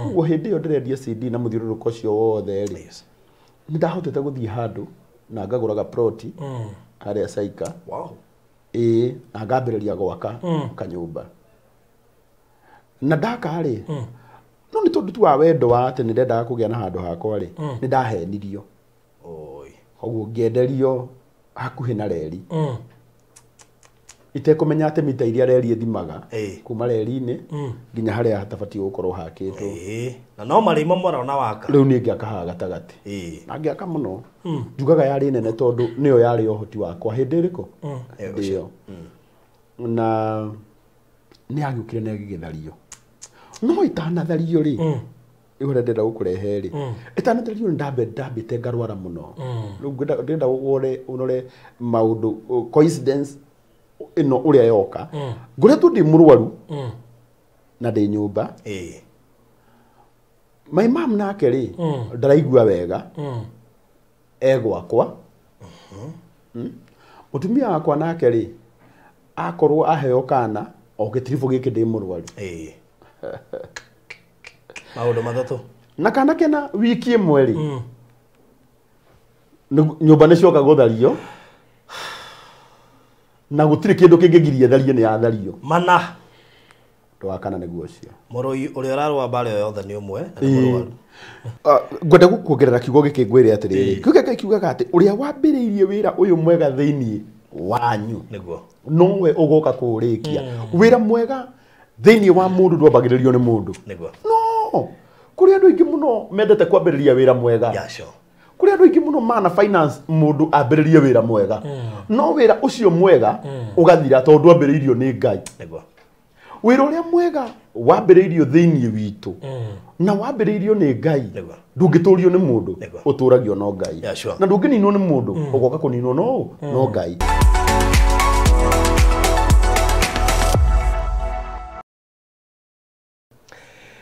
Koguo hĩndĩ ĩyo ndĩrendia CD na mũthiũrũrũko ũcio wothe rĩ, nĩ ndahotete gũthiĩ handũ na ngagũraga ploti harĩa Saika. Wow. Ĩĩ, na ngambĩrĩria gwaka kanyũmba. Na ndaka rĩ, no nĩ tondũ tu wa wendo wa atĩ nĩ ndendaga kũgĩa na handũ hakwa rĩ, nĩ ndahenirio. Oi. Koguo ngĩenderio hakuhĩ na reri. Itekũmenya atĩ mita iria reri ĩthimaga kuma reri-inĩ nginya harĩa hatabatiĩ gũkorwo hakĩtwo. Na no marĩma marona waka. Rĩu niĩ ngĩaka haha gatagatĩ. Na ngĩaka mũno. Njugaga yarĩ nene tondũ nĩyo yarĩ ũhoti wakwa hĩndĩ ĩrĩkũ? Hĩndĩ ĩyo. Na nĩ yagĩũkire na ĩgĩgĩthario. No ĩtanathario rĩ, rĩu harĩa ndĩrenda gũkũrehe rĩ, ĩtanathario nĩ ndambĩte ngarwara mũno. Rĩu ndĩrenda wone ũrore maũndũ, coincidence ĩno ũrĩa yoka. Ngoretwo ndĩ mũrwaru na ndĩ nyũmba. My mom nake rĩ, ndaraigua wega. E gwakwa. Mũtumia wakwa nake rĩ, akorwo aheo kana o gĩtiribũ gĩkĩ ndĩ mũrwaru. Maũndũ matatũ. Na kana kena wiki ĩmwe rĩ, nyũmba nĩ cioka gũthario. Na gũtirĩ kĩndũ kĩngĩgiria thario nĩ yathario. Mana. Ũndũ wa kana nĩguo ũcio. Mũrũi ũrĩa ũrarũa mbara ĩyo yothe nĩ ũmwe, na nĩ mũrwaru. Ngwenda gũkuongerera kiugo gĩkĩ ngwĩre atĩrĩrĩ. Kiugo gĩkĩ kiugaga atĩ ũrĩa wambĩrĩirie wĩra ũyũ mwega thĩinĩ wanyu nĩguo nowe ũgoka kũũrĩkia. Wĩra mwega thĩinĩ wa mũndũ ndwambagĩrĩrio nĩ mũndũ. Nĩguo. No, kũrĩ andũ aingĩ mũno mendete kwambĩrĩria wĩra mwega. Yeah, sure. Kũrĩ andũ aingĩ mũno mana finance mũndũ ambĩrĩrie wĩra mwega. No wĩra ũcio mwega ũgathira tondũ ndwambĩrĩirio nĩ Ngai. Nĩguo. Wĩra ũrĩa mwega wambĩrĩirio thĩinĩ witũ na wambĩrĩirio nĩ Ngai ndũngĩtũrio nĩ mũndũ, ũtũragio no Ngai. Yeah, sure. Na ndũngĩninwo nĩ mũndũ, ũgoka kũninwo no Ngai.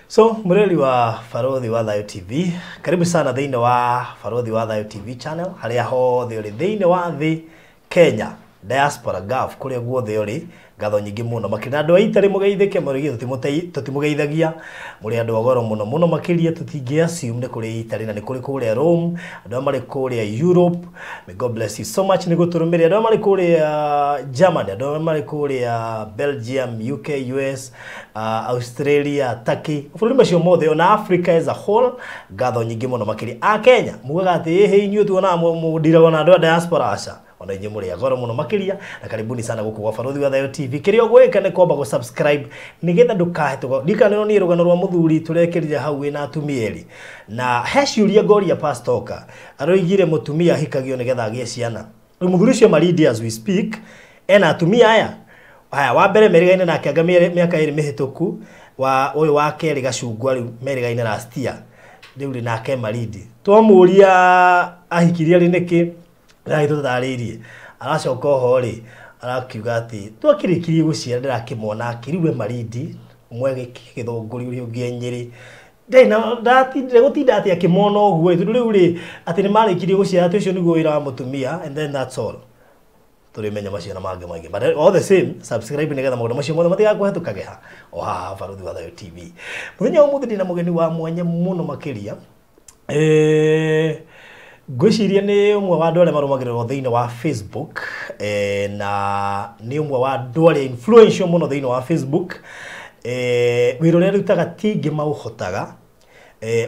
So, mureri wa Barothi wa Thayu TV, karibu sana thĩinĩ wa Barothi wa Thayu TV channel, harĩa hothe ũrĩ thĩinĩ wa thĩ, Kenya, diaspora, Gulf, kũrĩa guothe ũrĩ, ngatho nyingĩ mũno makĩria. Andũ a Italy mũgeithĩke, mũrĩgie tũtimũgeithagia, mũrĩ andũ a goro mũno mũno makĩria, tũtingĩ assume nĩ kũrĩ Italy na nĩ kũrĩ kũrĩa Rome, andũ arĩa marĩ kũrĩa Europe, may God bless you so much nĩ gũtũrũmĩrĩra, andũ arĩa marĩ kũrĩa Germany, andũ arĩa marĩ kũrĩa Belgium, UK, US, Australia, Turkey, bũrũri macio mothe, ona Africa as a whole, ngatho nyingĩ mũno makĩria. A Kenya, mugaga atĩ ĩhĩ inyuĩ tuonaga mũndiragwo na andũ a diaspora, aca. Ona inyuĩ mũrĩ a goro mũno makĩria, na karibuni sana gũkũ gwa Barothi wa Thayu TV. Kĩrĩa ũgwĩka nĩ kwamba gũ-subscribe nĩgetha ndũkahĩtũka. Ndikanĩrwo niĩ rũgano rwa mũthuri tũrekĩrire hau wĩna atumia erĩ. Na he ciũria ngoria Pastor Oka. Aroigire mũtumia ahikagio nĩgetha agĩe ciana. Rĩu mũthuri ũcio Maridi as we speak, ena atumia aya. Haya, wa mbere merĩgaine nake anga mĩaka ĩrĩ mĩhĩtũku, wa ũyũ wa kerĩ Gacungwa rĩu merĩgaine last year. Rĩu rĩ nake Maridi. Twamũria ahikirie rĩ nĩkĩ? Ndagĩtũtarĩirie. Aracoka oho rĩ, arakiuga atĩ twakĩrĩkirie gũciara ndĩrakĩmona akĩrĩ we Maridi, ũmwe gĩthũngũri ũrĩa ũngĩ e Nyĩrĩ. Ndarĩ na, ndatindire gũtinda atĩ akĩmona ũguo ĩ, tondũ rĩu rĩ, atĩ nĩ marĩkirie gũciara atĩ ũcio nĩguo wĩra wa mũtumia, and then that's all. Tũrĩmenya macio na mangĩ maingĩ. But all the same, subscribe nĩgetha maũndũ macio mothe matigakũhetũkage ha. O haha Barothi wa Thayu TV. Mũthenya wa ũmũthĩ ndĩna mũgeni wa mwanya mũno makĩria. Ngwĩciria nĩ ũmwe wa andũ arĩa marũmagĩrĩrwo thĩinĩ wa Facebook, na nĩ ũmwe wa andũ arĩa influential mũno thĩinĩ wa Facebook. Wĩra ũrĩa arutaga ti aingĩ maũhotaga,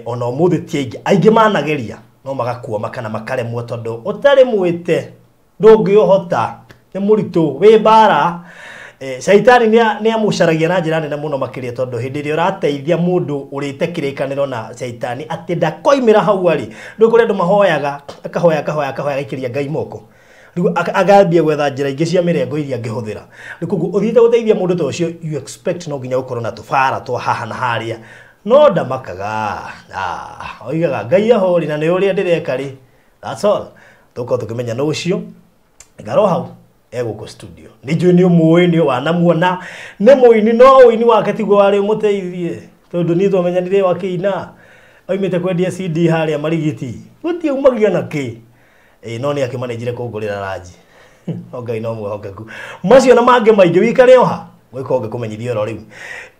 ona ũmũthĩ ti aingĩ, aingĩ manageria no magakuoma kana makaremwo tondũ ũtarĩ mwĩte ndũngĩũhota, nĩ mũritũ, wĩ mbara. Shaitani nĩ amũcaragia na njĩra nene mũno makĩria tondũ hĩndĩ ĩrĩa ũrateithia mũndũ ũrĩte kĩrĩkanĩro na shaitani atĩ ndakoimĩra hau arĩ, rĩu kũrĩ andũ mahoyaga, akahoya, akahoya, akahoya, agaikĩria Ngai moko. Rĩu agambia gwetha njĩra ingĩ cia mĩrengo iria angĩhũthĩra. Rĩu koguo ũthiĩte gũteithia mũndũ ta ũcio, you expect no nginya ũkorwo na tũbara twa haha na harĩa. No ndamakaga. Oigaga Ngai ahori na nĩ ũrĩa ndĩreka rĩ. That's all. Tũkorwo tũkĩmenya nũ ũcio. Ngaro hau egũkũ studio. Nĩ njũĩ nĩ ũmũĩ, nĩ wanamuona. Nĩ mũini, no ũini wake tiguo warĩ ũmũteithie. Tondũ niĩ twamenyanire wakĩina. Oimĩte kwendia CD harĩa Marigiti. Gũtirĩ umagia na kĩ. No nĩ akĩmanĩnjire kũngũrĩra ranji. No Ngai no mwĩhokeku. Macio na mangĩ maingĩ wĩikare o ha. Gwĩka ngĩkũmenyithia oro rĩu.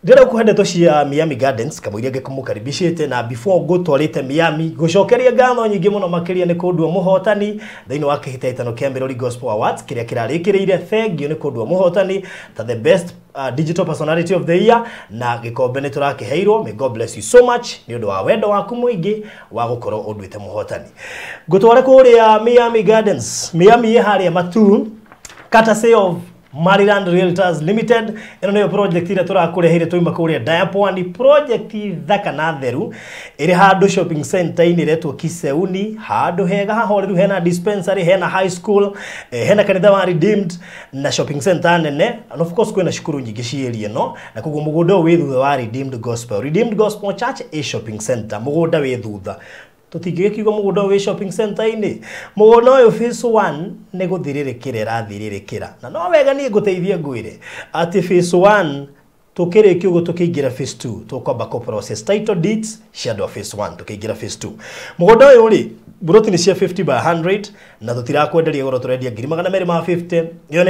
Ndĩrenda gũkũhe ndeto cia Miami Gardens kamũiria ngĩkũmũkaribicĩte na before ngũtwarĩte Miami ngũcokeria ngatho nyingĩ mũno makĩria nĩ kũndua mũhotani thĩinĩ wa kĩhĩtahĩtano kĩa Mirori Gospel Awards kĩrĩa kĩrarĩkĩrĩire. Thank you nĩ kũndua mũhotani ta the best digital personality of the year na gĩkombe nĩ tũrakĩheirwo. May God bless you so much nĩ ũndũ wa wendo waku mũingĩ wa gũkorwo ũnduĩte mũhotani. Ngũtware kũrĩa Miami Gardens. Miami ĩ harĩa Matuu, courtesy of Maryland Realtors Limited. Ĩno nĩyo project ĩrĩa tũrakũreheire twauma kũrĩa Diapwani, project thaka na theru ĩrĩ handũ shopping center-inĩ ĩretwo Kiseuni, handũ hega hahoreru, hena dispensary, hena high school, hena kanitha wa Redeemed na shopping center nene, and of course kwĩna cukuru nyingĩ ci area ĩno, na koguo mũgũnda ũyũ wĩ thutha wa Redeemed Gospel, Redeemed Gospel Church ĩ shopping center, mũgũnda wĩ thutha. Tũtingĩgĩkiuga mũgũnda ũyũ wĩ shopping center-inĩ. Mũgũnda ũyũ phase 1 nĩ gũthirĩrĩkĩra ĩrathirĩrĩkĩra, na no wega niĩ ngũteithie ngwĩre atĩ phase 1 tũkĩrĩkia ũguo tũkĩingĩra phase 2 tũkwamba kũ process title deeds cia andũ a phase 1 tũkĩingĩra phase 2. Mũgũnda ũyũ rĩ, buroti nĩ cia 50 by 100 na tũtirakwenderia goro, tũrendia ngiri magana merĩ ma 50. Ĩyo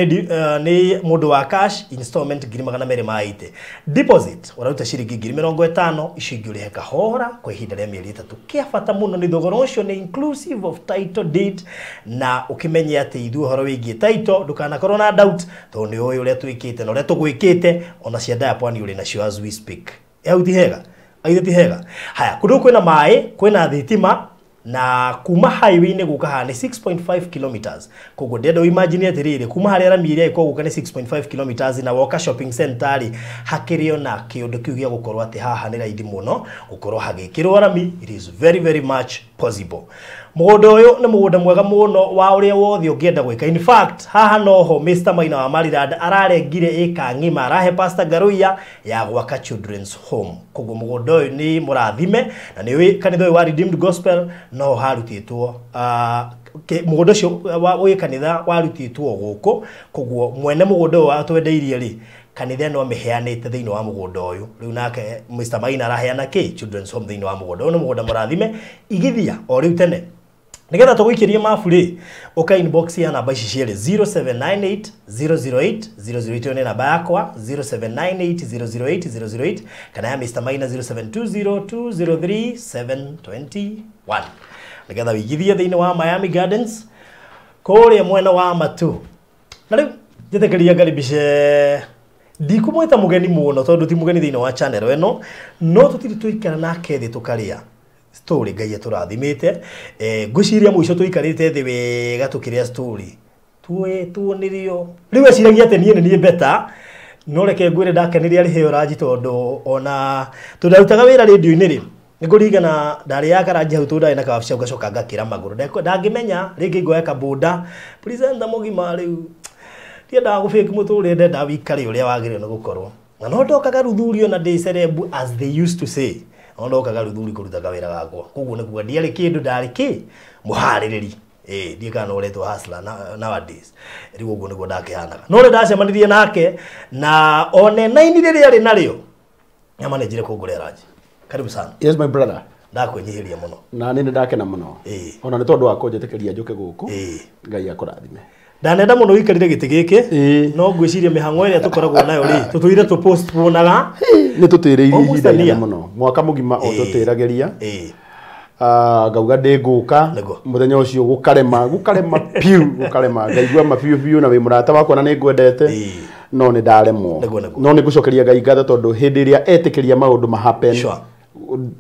nĩ mũndũ wa cash, installment ngiri magana merĩ ma 80, deposit ũraruta ciringi ngiri mĩrongo ĩtano, icio ingĩ ũrĩhe kahora kwa ihinda rĩa mĩeri 3. Kĩa bata mũno nĩ thogora ũcio nĩ inclusive of title deed, na ũkĩmenye atĩ ithuĩ ũhoro wĩgiĩ title ndũkanakorwo na doubt tondũ nĩ ũĩ ũrĩa twĩkĩte na ũrĩa tũgwĩkĩte ona cia Diapwani ũrĩ nacio as we speak. Hau ti hega? Aithe ti hega? Haya, kũndũ kwĩna maĩ, kwĩna thitima, na kuma highway-inĩ gũka haha nĩ 6.5 kilometers. Koguo ndĩrenda imagine atĩrĩrĩ, kuma harĩa rami ĩrĩa ĩkoragwo gũka nĩ 6.5 kilometers, na woka shopping center rĩ, hakĩrĩ ona kĩũndũ kĩu gĩa gũkorwo atĩ haha nĩ raithi mũno gũkorwo hagĩkĩrwo rami. It is very very much possible. Mũgũnda ũyũ nĩ mũgũnda mwega mũno wa ũrĩa wothe ũngĩenda gwĩka. In fact, haha noho Mr Maina wa Maryland ararengire ĩka ng'ima arahe Pastor Ngaruiya ya gwaka children's home. Koguo mũgũnda ũyũ nĩ mũrathime, na nĩ kanitha ũyũ wa Redeemed Gospel no harutĩtwo mũgũnda ũcio wĩ kanitha warutĩtwo gũkũ. Koguo mwene mũgũnda ũyũ watwendeirie rĩ, kanitha ĩno amĩheanĩte thĩinĩ wa mũgũnda ũyũ. Rĩu nake Mr Maina araheana kĩ children's home thĩinĩ wa mũgũnda ũyũ. Nĩ mũgũnda mũrathime, igithia o rĩu tene nigetha tũgũikĩrie mabu rĩ, ũka inbox ya namba ici cierĩ, 0798 008 008. Ĩyo nĩ namba yakwa, 0798 008 008, kana ya Mr Maina, 0720 203 721, nigetha wĩigithie thĩinĩ wa Miami Gardens kũrĩa mwena wa Matu. Na rĩu njĩtĩkĩria ngaribice, ndikumwĩta mũgeni mũno tondũ ti mũgeni thĩinĩ wa channel ĩno, no tũtirĩ tũikara nake thĩ tũkarĩa story. Ngai atũrathimĩte. Ngwĩciria mũico tũikarĩte thĩ wega tũkĩrĩa story tuonirio rĩu eciragia atĩ niĩ nĩ niĩ better, no reke ngwĩre ndakenire arĩ heo ranji, tondũ ona tondũ ndarutaga wĩra rĩndio-inĩ rĩ, nĩngũririkana ndarĩaga karanji hau tondũ ndarĩ na kawabica, ngacoka ngakĩra magũrũ. Ndangĩmenya rĩngĩ ngoya kabũnda presenter mũgima. Rĩu ndiendaga gũbĩki mũtũrĩre, ndendaga wĩikare ũrĩa wagĩrĩire nĩ gũkorwo, na no ndokaga ruthurio na ndĩ celeb, as they used to say, no ndokaga ruthuri kũruta kawĩra gakwa. Koguo nĩ kuga ndiarĩ kĩndũ, ndarĩ kĩ mũharĩrĩri. Ndiĩ kana ũretwo hustler nowadays. Rĩu ũguo nĩguo ndakĩhanaga, no rĩ ndacemanirie nake na one naini rĩrĩa arĩ narĩo nĩamanenjire kũngũrĩra ranji. Karibu sana. Yes, my brother. Ndakwĩnyihĩria mũno. Na nĩ ndakena mũno ona nĩ tondũ wa kũnjĩtĩkĩria njũke gũkũ. Ngai akũrathime. Ndanenda mũno ũikarire gĩtĩ gĩkĩ. No ngwĩciria mĩhang'o ĩrĩa tũkoragwo nayo rĩ, tũtũire tũpostponaga. Nĩ tũtĩrĩirie Almost ihinda a inene year. mũno, mwaka mũgima o tũtĩragĩria. Ngauga ndĩ ngũka. Mũthenya ũcio gũkarema, gũkarema piu, gũkarema, ngaigua ma biũ biũ, na wĩ mũrata wakwa na nĩ ngwendete, no nĩ ndaremwo. Nĩguo, nĩguo. No nĩ ngũcokeria Ngai ngatho tondũ hĩndĩ ĩrĩa etĩkĩria maũndũ ma happen,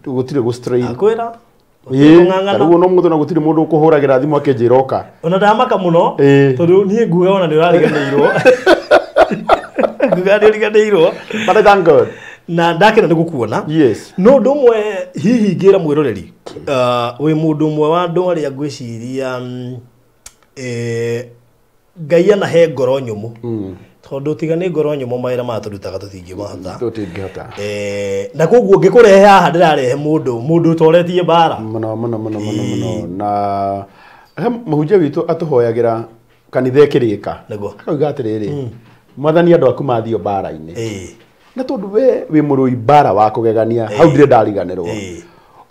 gũtirĩ gũ strain. Akwĩra Ta rĩu ona ũmũthĩ no gũtirĩ mũndũ ũkũhũragĩra thimũ akĩnjĩra oka. Ona ndamaka mũno tondũ niĩ nguga ona nĩ ũrariganĩirwo, nguga nĩ ũriganĩirwo. But I thank God. Na ndakena nĩ gũkuona. No ũndũ ũmwe hihi ingĩra mwĩroreri, wĩ mũndũ ũmwe wa andũ arĩa ngwĩciria Ngai anahe ngoro nyũmũ, tondũ tiga nĩ ngoro nyũmũ mawĩra maya tũrutaga tũtingĩmahota. Tũtingĩhota. Na koguo ngĩkũrehe haha ndĩrarehe mũndũ ũtoretie mbara. Mũno mũno mũno mũno mũno, na he mũhunjia witũ atũhoyagĩra kanitha ĩkĩrĩka, akauga atĩrĩrĩ, Mwathani, andũ aku mathio mbara-inĩ, na tondũ we wĩ mũrũi mbara wa kũgegania, hau ndirĩ ndariganĩrwo,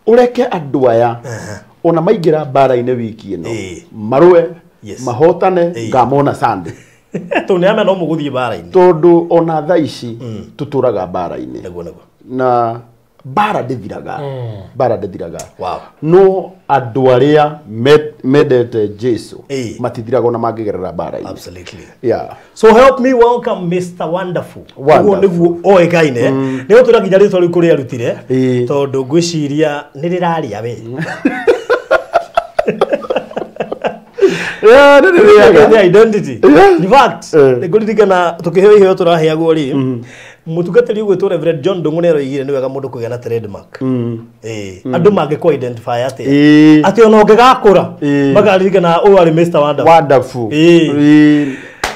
ũreke andũ aya ona maingĩra mbara-inĩ wiki ĩno marũe, mahotane, ngamona Sunday. Tondũ nĩ amenya no mũgũthiĩ mbara-inĩ. Tondũ ona thaa ici tũtũraga mbara-inĩ. Nĩguo nĩguo. Na mbara ndĩthiraga. Mbara ndĩthiraga. Wow. No andũ arĩa mendete Jesu matithiraga ona mangĩgerera mbara-inĩ. Absolutely. Yeah. So help me welcome Mr. Wonderful. Ũguo nĩguo oĩkaine. Nĩ gũtũra nginya rĩtwa rĩu kũrĩa arutire. Tondũ ngwĩciria nĩ rĩraria we. Yeah, the identity. In fact, nĩngũririkana tũkĩheo iheo tũraheagwo rĩ, mũtungatĩri ũgwĩtwo Reverend John Ndung'u nĩaroigire nĩ wega mũndũ kũgĩa na trademark. Andũ mangĩkũ identify atĩa? Atĩ ona ũngĩgakũra makaririkana ũyũ arĩ Mr. Wonderful. Wonderful.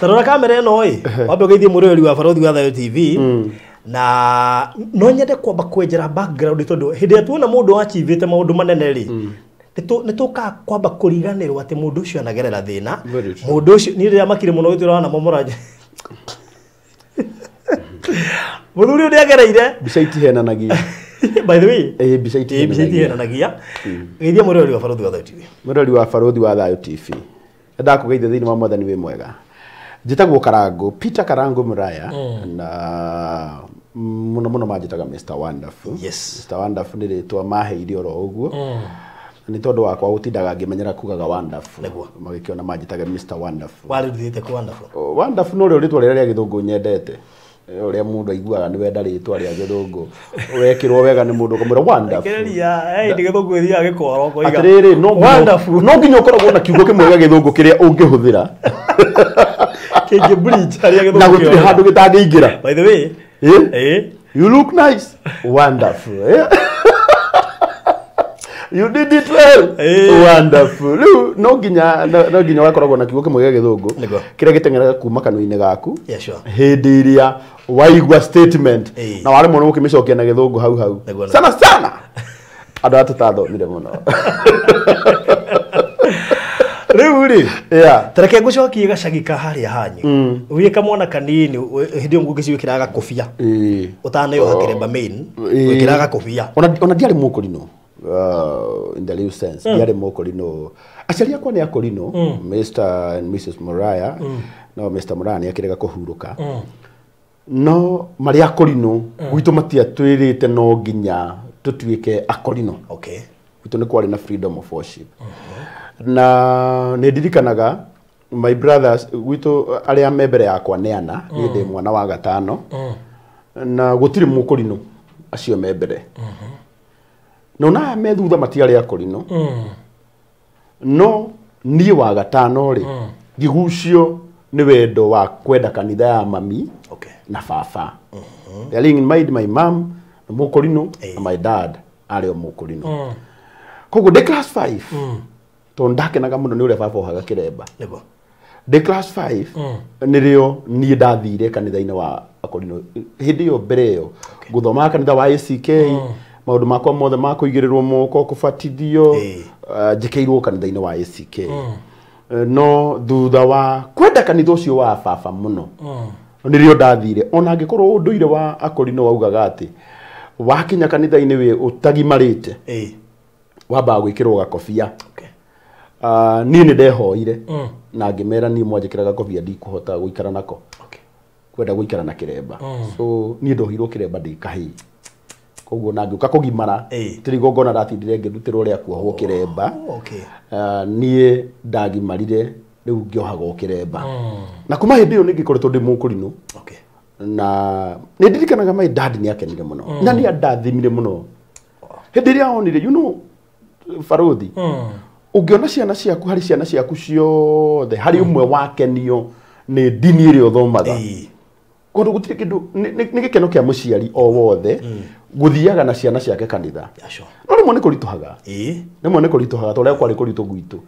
Ta rora kamera ĩno ĩ, wambe ũgeithie mũroreri wa Barothi wa Thayo TV. Na no nyende kwamba kwenjera background tondũ hĩndĩ ĩrĩa tuona mũndũ achievĩte maũndũ manene rĩ, nĩ tũkaga kwamba kũriganĩrwo atĩ mũndũ ũcio anagerera thĩna. Mũndũ ũcio niĩ rĩrĩa makire mũno gĩtwĩra wana momora. Mũthuri ũyũ nĩagereire. Mbica itihenanagia. By the way, mbica itihenanagia. Geithia mũroreri wa Barothi wa Thayo TV. Mũroreri wa Barothi wa Thayo TV. Ndakũgeithia thĩinĩ wa Mwathani wĩ mwega. Njĩtagwo Karango, Peter Karango Muraya, na mũno mũno manjĩtaga Mr. Wonderful. Yes. Mr. Wonderful nĩ rĩtwa maheire oro ũguo. Nĩ tondũ wakwa gũtindaga ngĩmenyera kugaga Wonderful. Magĩkĩona manjĩtaga Mr. Wonderful. Warĩrutĩte kũ Wonderful? Wonderful no rĩo rĩtwa rĩrĩa rĩa gĩthũngũ nyendete. Ũrĩa mũndũ aiguaga nĩ wenda rĩtwa rĩa gĩthũngũ. Wekĩrwo wega nĩ mũndũ ũkamwĩra Wonderful. Rekereria, nĩ gĩthũngũ gĩthiaga gĩkoro ũkoiga. Atĩrĩrĩ, no nginya ũkoragwo na kiugo kĩmwe gĩa gĩthũngũ kĩrĩa ũngĩhũthĩra. Kĩngĩ bridge harĩa gĩthũngũ. Na gũtirĩ handũ gĩtangĩingĩra. By the way, you look nice. Wonderful. You did it well. Wonderful. Rĩu no nginya ũgakoragwo na kiugo kĩmwe gĩa gĩthũngũ kĩrĩa gĩteng'eraga kuma kanua-inĩ gaku. Hĩndĩ ĩrĩa waigua statement na waremwo nĩ gũkĩmĩcokia na gĩthũngũ hau hau. Sana sana. Andũ aya tũtathomire mũno. Rĩu rĩ, ta reke ngũcokie gacagi ka harĩa hanyu. Wĩ kamwana kanini hĩndĩ ĩyo ngũkĩ wĩkĩraga gakobia. Ũtanayoha kĩremba main, wĩkĩraga gakobia. Ona ndiarĩ mũkũrinũ. In the real sense, ndiarĩ mũkũrinũ. Aciari akwa nĩ akũrinũ, Mr. and Mrs. Muraya. No Mr. Muraya nĩ akĩrega kũhurũka. No marĩ akũrinũ, gwitũ matiatwĩrĩte no nginya tũtuĩke akũrinũ. Okay. Gwitũ nĩ kwarĩ na freedom of worship. Na nĩ ndirikanaga my brothers gwitũ arĩa me mbere yakwa nĩ ana, niĩ ndĩ mwana wa gatano. Na gũtirĩ mũkũrinũ acio me mbere. No na me thutha matiarĩ akũrinũ. No niĩ wa gatano rĩ, ngĩgucio nĩ wendo wa kwenda kanitha ya mami na baba. Bearing in mind my mom nĩ mũkũrinũ na my dad arĩ o mũkũrinũ. Koguo ndĩ class 5 tondũ ndakenaga mũno nĩ ũrĩa baba ohaga kĩremba. Ndĩ class 5 nĩrĩo niĩ ndathire kanitha-inĩ wa akũrinũ. Hĩndĩ ĩyo mbere ĩyo ngũthomaga kanitha wa ACK, maũndũ makwa mothe ma kũigĩrĩrwo moko, kũbatithio, njĩkĩirwo kanitha-inĩ wa ACK. No thutha wa kwenda kanitha ũcio wa baba mũno nĩrĩo ndathire. Ona angĩkorwo ũndũire wa akũrinũ waugaga atĩ wakinya kanitha-inĩ wĩ ũtagimarĩte, wambaga gwĩkĩrwo gakobia. Niĩ nĩ ndehoire na ngĩmera niĩ mwanjĩkĩra gakobia ndikũhota gũikara nako. Kwenda gũikara na kĩremba. So niĩ ndohirwo kĩremba ndĩ kahĩĩ. Koguo na ngĩũka kũgimara, tiri igongona ndatindire ngĩrutĩrwo rĩa kuohwo kĩremba. Niĩ ndagimarire rĩu ngĩohagwo kĩremba. Na kuma hĩndĩ ĩyo nĩ ngĩkoretwo ndĩ mũkũrinũ. Na nĩ ndirikanaga my dad nĩ akenire mũno. Na nĩ andathimire mũno. Hĩndĩ ĩrĩa onire, you know, Barothi, ũngĩona ciana ciaku harĩ ciana ciaku ciothe harĩ ũmwe wakenio nĩ ndini ĩrĩa ũthomaga. Kũndũ gũtirĩ kĩndũ nĩ gĩkeno kĩa mũciari o wothe gũthiaga na ciana ciake kanitha. No rĩmwe nĩ kũritũhaga. Rĩmwe nĩ kũritũhaga ta ũrĩa kwarĩ kũritũ gwitũ.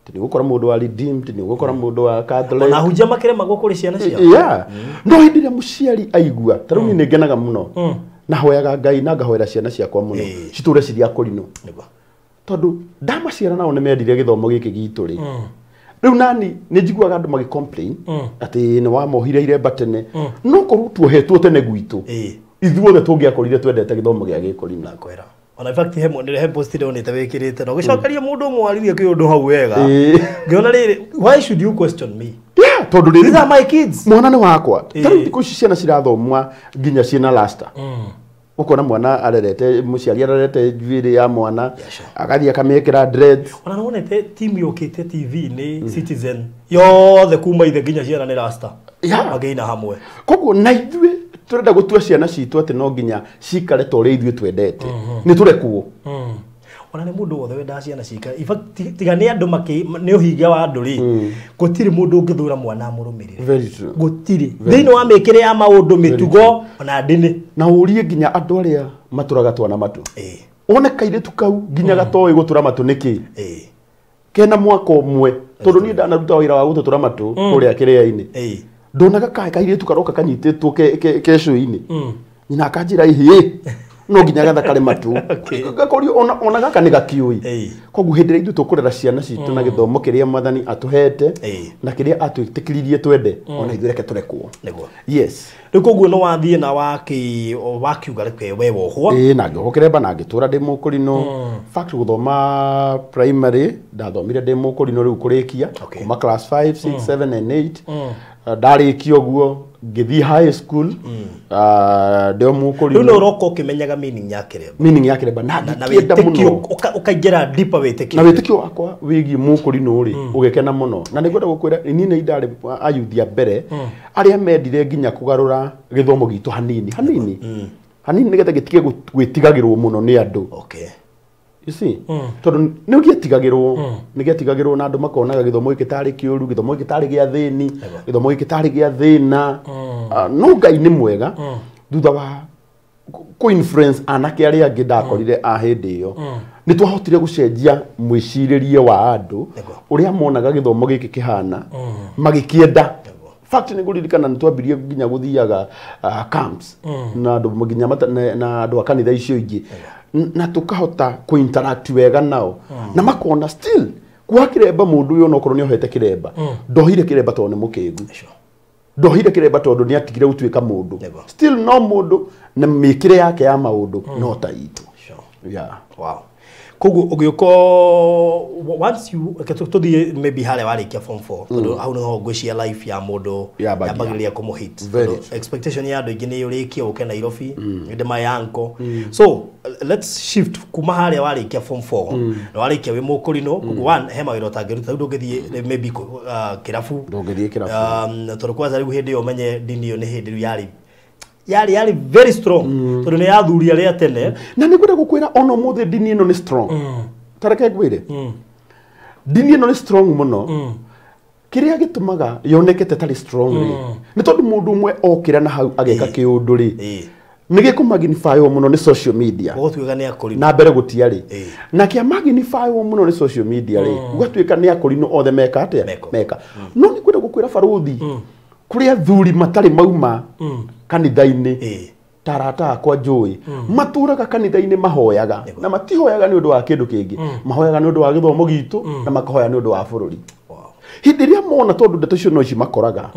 Ti nĩ ũgũkora mũndũ wa Redeemed, nĩ ũgũkora mũndũ wa Catholic. Ona hunjia makĩremagwo kũrĩ ciana ciao. No hĩndĩ ĩrĩa mũciari aigua, ta rĩu niĩ nĩ ngenaga mũno. Na hoyaga Ngai na ngahoera ciana ciakwa mũno. Citũre cirĩ akũrinũ. Tondũ ndamaciara nao nĩ mendire gĩthomo gĩkĩ gitũ rĩ. Rĩu nani nĩ njiguaga andũ magĩ complain atĩ nĩ wamohire iremba tene. No korwo tuohetwo tene gwitũ, ithuothe tũngĩakorire twendete gĩthomo gĩa gĩkũrinũ. Nakwĩra. Ona in fact he post ndonete wĩkĩrĩte na ũgĩcokeria mũndũ ũmwe waririe kĩũndũ hau wega. Ngĩona rĩrĩ, why should you question me? Yeah, tondu riri These are my kids. Mwana nĩ wakwa. Ta rĩu thikũ ici ciana cirathomwa nginya ciĩna rasta. Ukona mwana arerete mũciari arerete njuĩrĩ ya mwana, Yeah, sure. agathiĩ akamĩkĩra dreads. Ona nĩwonete timu yũkĩte TV-inĩ Citizen yothe kuma ithe nginya ciana nĩ rasta. Yeah. Makĩina hamwe. Koguo na ithuĩ tũrenda gũtua ciana citũ atĩ no nginya cikare ta ũrĩa ithuĩ twendete. Nĩ tũrekwo. Ona nĩ mũndũ wothe wendaga ciana cikare. In fact, tiga nĩ andũ nĩ ũhinga wa andũ rĩ, gũtirĩ mũndũ ũngĩthũra mwana amũrũmĩrĩre. Very true. Gũtirĩ. Thĩinĩ wa mĩkĩre ya maũndũ, mĩtugo ona ndini. Na ũrie nginya andũ arĩa matũraga twana matũ. Wone kairĩtu kau nginya gatoĩ gũtũra matũ nĩkĩ? Kena mwaka ũmwe tondũ niĩ ndanaruta wĩra wa gũtũtũra matũ kũrĩa kĩrĩa-inĩ. Ndonaga kairĩtu karoka kanyitĩtwo kecũ-inĩ. Nyina akanjĩra ĩhĩ no nginya gathakare matũ. Gakorio ona gaka nĩ gakiũi. Koguo hĩndĩ ĩrĩa ithuĩ tũkũrera ciana citũ na gĩthomo kĩrĩa Mwathani atũhete na kĩrĩa atwĩtĩkĩririe twende, ona ithuĩ reke tũrekwo. Nĩguo. Yes. Rĩu koguo no wathiĩ na wakiuga reke we wohwo. Ĩĩ, na ngĩohwo kĩremba na ngĩtũra ndĩ mũkũrinũ. Fact gũthoma primary ndathomire ndĩ mũkũrinũ rĩu kũrĩkia kuma class 5, 6, 7 and 8. Ndarĩkia ũguo ngĩthiĩ high school, ndĩ o mũkũrinũ. Rĩu nĩ ũroka ũkĩmenyaga meaning ya kĩremba. Meaning ya kĩremba na ngĩkĩenda mũno. Ũkaingĩra deeper wĩtĩkio. Na wĩtĩkio wakwa wĩgiĩ mũkũrinũ rĩ ũgĩkena mũno. Na nĩngwenda gũkwĩra niĩ nĩ ndarĩ ayuthi a mbere arĩa mendire nginya kũgarũra gĩthomo gitũ hanini hanini hanini nĩgetha gĩtige gwĩtigagĩrwo mũno nĩ andũ. Okay. You see? Tondũ nĩ gĩetigagĩrwo, nĩ gĩetigagĩrwo na andũ makonaga gĩthomo gĩkĩ tarĩ kĩũru, gĩthomo gĩkĩ tarĩ gĩa thĩni, gĩthomo gĩkĩ tarĩ gĩa thĩna. No Ngai nĩ mwega thutha wa kũ influence anake arĩa angĩ ndakorire a hĩndĩ ĩyo. Nĩ twahotire gũcenjia mwĩcirĩrie wa andũ ũrĩa monaga gĩthomo gĩkĩ kĩhana, magĩkĩenda. Fact nĩ ngũririkana nĩ twambirie nginya gũthiaga camps na andũ nginya na andũ a kanitha icio ingĩ na tukahota ku interact wega nao na makona still kwa kĩremba mũndũ ũyũ onokorwo nĩ ohete kĩremba ndohire kĩremba tondũ nĩ mũkĩgu, ndohire kĩremba tondũ nĩ atigire gũtuĩka mũndũ, still no mũndũ na mĩkĩre yake ya maũndũ no ta itũ. Yeah. Wow. Koguo ũgĩũka once you tũthiĩ maybe harĩa warĩkia form 4 tondũ hau nĩho ngwĩciria life ya mũndũ yambagĩrĩria kũmũhit. Expectation ya andũ aingĩ nĩ ũrĩkie ũke Nairobi ndĩ my uncle. So let's shift kuma harĩa warĩkia form 4 na warĩkia wĩ mũkũrinũ. Koguo one he mawĩra ũtangĩruta rĩu ndũngĩthiĩ maybe kĩrabu, ndũngĩthiĩ kĩrabu tondũ kwanza rĩu hĩndĩ ĩyo ũmenye ndini ĩyo nĩ hĩndĩ rĩu yarĩ very strong tondũ nĩ athuri arĩa tene. Na nĩ ngwenda gũkwĩra ona ũmũthĩ ndini ĩno nĩ strong. Ta reke ngwĩre ndini ĩno nĩ strong mũno. Kĩrĩa gĩtũmaga yoneke ta ĩtarĩ strong rĩ nĩ tondũ mũndũ ũmwe okĩra na hau ageka kĩũndũ rĩ nĩ gĩkũmagnifywo mũno nĩ social media. Gũgũtuĩka nĩ akũrinũ. Na mbere gũtiarĩ. Na kĩa magnifywo mũno nĩ social media rĩ gũgatuĩka nĩ akũrinũ othe meka atĩa meka. No nĩ ngwenda gũkwĩra barũthi kũrĩ athuri matarĩ mauma kanitha-inĩ ta arata akwa njũĩ matũraga kanitha-inĩ mahoyaga na matihoyaga nĩ ũndũ wa kĩndũ kĩngĩ, mahoyaga nĩ ũndũ wa gĩthomo gitũ na makahoya nĩ ũndũ wa bũrũri. Hĩndĩ ĩrĩa mona tondũ ndeto icio no ici makoraga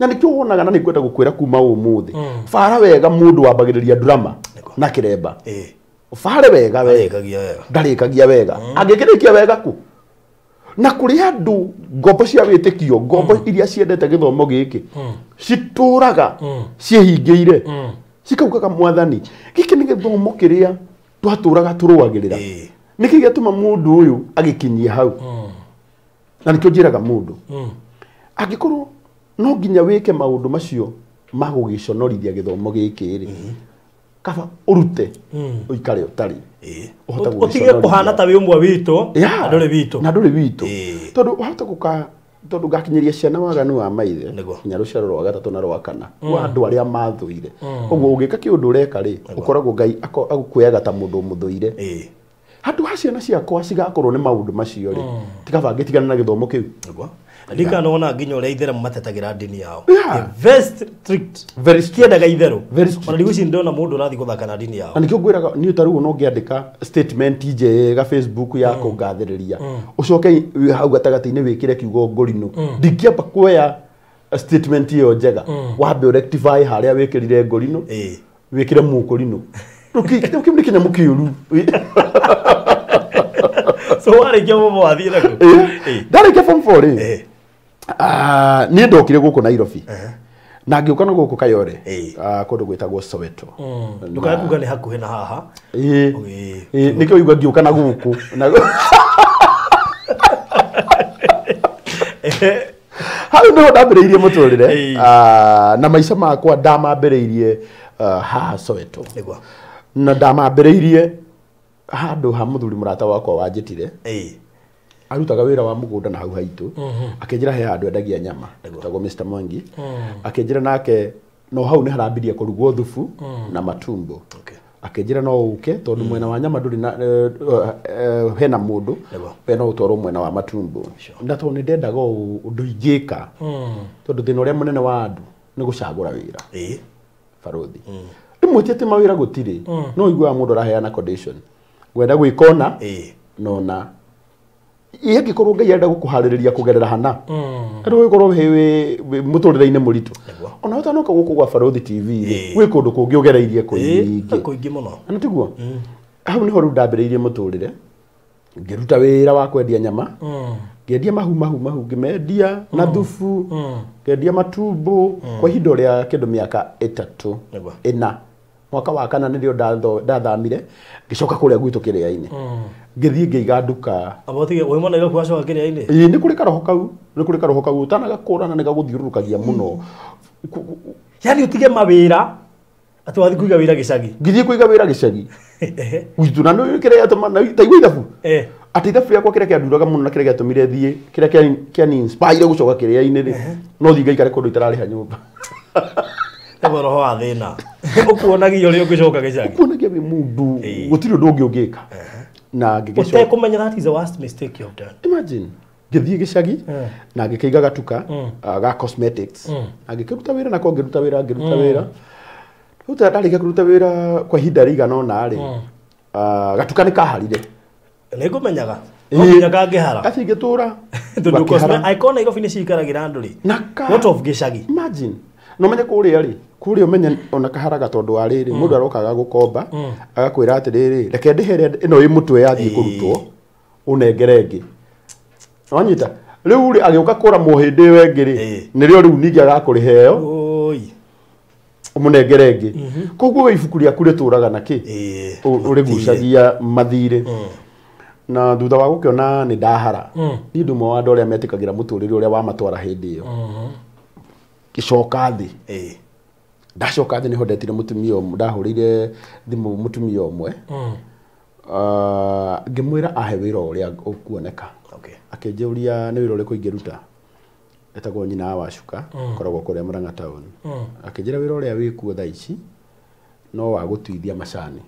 na nĩkĩo wonaga na nĩngwenda gũkwĩra kuma ũmũthĩ bara wega mũndũ wambagĩrĩria drama na kĩremba bare wega wega ndarĩkagia wega angĩkĩrĩkia wega kũ na kũrĩ andũ ngombo cia wĩtĩkio ngombo iria ciendete gĩthomo gĩkĩ citũraga ciĩhingĩire cikaugaga Mwathani gĩkĩ nĩ gĩthomo kĩrĩa twatũraga tũrũagĩrĩra nĩkĩ gĩatũma mũndũ ũyũ agĩkinyie hau. Na nĩkĩo njĩraga mũndũ angĩkorwo no nginya wĩke maũndũ macio ma gũgĩconorithia gĩthomo gĩkĩ rĩ kaba ũrute ũikare ũtarĩ ũtige kũhana ta wĩ ũmwe witũ na ndũrĩ witũ na ndũrĩ witũ tondũ wahota gũka tondũ ngakinyĩria ciana waganu wa maithe nginya rũciaro rwa gatatũ na rwa kana wa andũ arĩa mathũire. Koguo ũngĩka kĩũndũ ũreka rĩ ũkoragwo Ngai agũkuoyaga ta mũndũ ũmũthũire. Handũ ha ciana ciakwa cigakorwo nĩ maũndũ macio rĩ tikaba ngĩtigana na gĩthomo kĩu. Ndika nona nginya ũrĩa itherũ matetagĩra ndini yao. Very strict. Very strict. Tiendaga itherũ. Ona ndigwĩciria ndĩrona mũndũ ũrathiĩ gũthaka na ndini yao. Na nĩkĩo ngwĩraga niĩ ta rĩu no ngĩandĩka statement njega Facebook ya kũngathĩrĩria ũcoke hau gatagatĩ-inĩ wĩkĩre kiugo ngũrinũ ndingĩamba kuoya statement ĩyo njega wambe ũrectify harĩa wĩkĩrire ngũrinũ wĩkĩre mũkũrinũ kĩu nĩ kĩnyamũ kĩũru. So warĩkia form 4 wathiĩ nakũ? Ndarĩkia form 4 rĩ Niĩ ndokire gũkũ Nairobi. Na ngĩũka na gũkũ Kayore. Kũndũ gwĩtagwo Soweto. Ndũkae kuga nĩ hakuhĩ na haha. Nĩkĩo igua ngĩũka na gũkũ. Hau nĩho ndambĩrĩirie mũtũrĩre. Na maica makwa ndamambĩrĩirie haha Soweto. Na ndamambĩrĩirie handũ ha mũthuri mũrata wakwa wanjĩtire. Arutaga wĩra wa mũgũnda na hau haitũ. Akĩnjĩra he handũ endagia nyama etagwo Mr. Mwangi. Akĩnjĩra nake no hau nĩ harambirie kũrugwo thubu na matumbo. Akĩnjĩra no ũke tondũ mwena wa nyama ndũrĩ na hena mũndũ we no ũtwarwo mwena wa matumbo. Na tondũ nĩ ndendaga ũndũ ingĩka tondũ thĩna ũrĩa mũnene wa andũ nĩ gũcagũra wĩra. Barothi rĩmwe ti atĩ mawĩra gũtirĩ, no ũiguaga mũndũ araheana condition ngwenda gwĩka ũna nona ingĩkorwo Ngai arenda gũkũharĩrĩria kũgerera hana andũ gũkorwo wĩ mũtũrĩre-inĩ mũritũ ona ũtanoka gũkũ gwa Barothi TV rĩ gwĩ kũndũ kũngĩ ũgereirie kũingĩ mũno na tiguo hau nĩho rĩu ndambĩrĩirie mũtũrĩre ngĩruta wĩra wa kwendia nyama ngĩendia mahu ngĩmendia na thubu ngĩendia matumbo kwa ihinda rĩa kĩndũ mĩaka 3 4 mwaka wa kana nĩrĩo ndathamire ngĩcoka kũrĩa gwitũ kĩrĩa-inĩ ngĩthiĩ ngĩiga nduka. Aba Nairobi wacoka kĩrĩa-inĩ? Ĩĩ nĩ kũrĩ karoho kau, nĩ kũrĩ karoho kau ũtanagakũrana nĩ gagũthiũrũrũkagia mũno. Yaani ũtige mawĩra atĩ wathiĩ kũiga wĩra gĩcagi? Ngĩthiĩ kũiga wĩra gĩcagi gwitũ na nĩ kĩrĩa gĩatũma ta igua ithabu atĩ ithabu rĩakwa kĩrĩa kĩanduraga mũno na kĩrĩa gĩatũmire thiĩ kĩrĩa kĩani inspire gũcoka kĩrĩa-inĩ rĩ no thiĩ ngaikare kũndũ itararĩha nyũmba. Nĩguo roho wa thĩna ũkuonagia ũrĩa ũngĩcoka gĩcagi, ũkuonagia wĩ mũndũ gũtirĩ ũndũ ũngĩ ũngĩka. Na ngĩgĩcoka ũtekũmenya that is the worst mistake you have done. Imagine ngĩthiĩ gĩcagi na ngĩkĩiga gatuka ga cosmetics na ngĩkĩruta wĩra nako ngĩruta wĩra rĩu ndarĩkia kũruta wĩra kwa ihinda rĩigana ũna rĩ gatuka nĩ kaharire. Nĩngũmenyaga no nginya kangĩhara gathi ngĩtũra tondũ angĩkorwo Nairobi nĩ ciikaragĩra andũ rĩ what of gĩcagi? Imagine no menye kũrĩa rĩ kũrĩa ũmenye ona kaharaga tondũ wa rĩrĩ mũndũ arokaga gũkomba agakwĩra atĩrĩrĩ reke ndĩhe ĩno ĩ mũtwe yathiĩ kũrutwo ũnengere ĩngĩ wanyita rĩu rĩ agĩũka kũra mũhĩndĩ ĩyo ĩngĩ rĩ nĩrĩo rĩu ningĩ agakũrĩha ĩyo ũmũnengere ĩngĩ koguo we ibuku rĩaku rĩtũraga na kĩ ũrĩgucagia mathirĩ. Na thutha wa gũkĩona nĩ ndahara niĩ ndĩ ũmwe wa andũ arĩa metĩkagĩra mũtũrĩre ũrĩa wamatwara hĩndĩ ĩyo ngĩcoka thĩ. Ndacoka thĩ nĩho ndetire mũtumia ũmwe ndahũrĩire thimũ mũtumia ũmwe ngĩmwĩra ahe wĩra ũrĩa ũkuoneka. Akĩnjũria nĩ wĩra ũrĩkũ ingĩruta etagwo nyina wa Wacuka koragwo kũrĩa Murang'a town. Akĩnjĩra wĩra ũrĩa wĩkuo thaa ici no wa gũtuithia macani.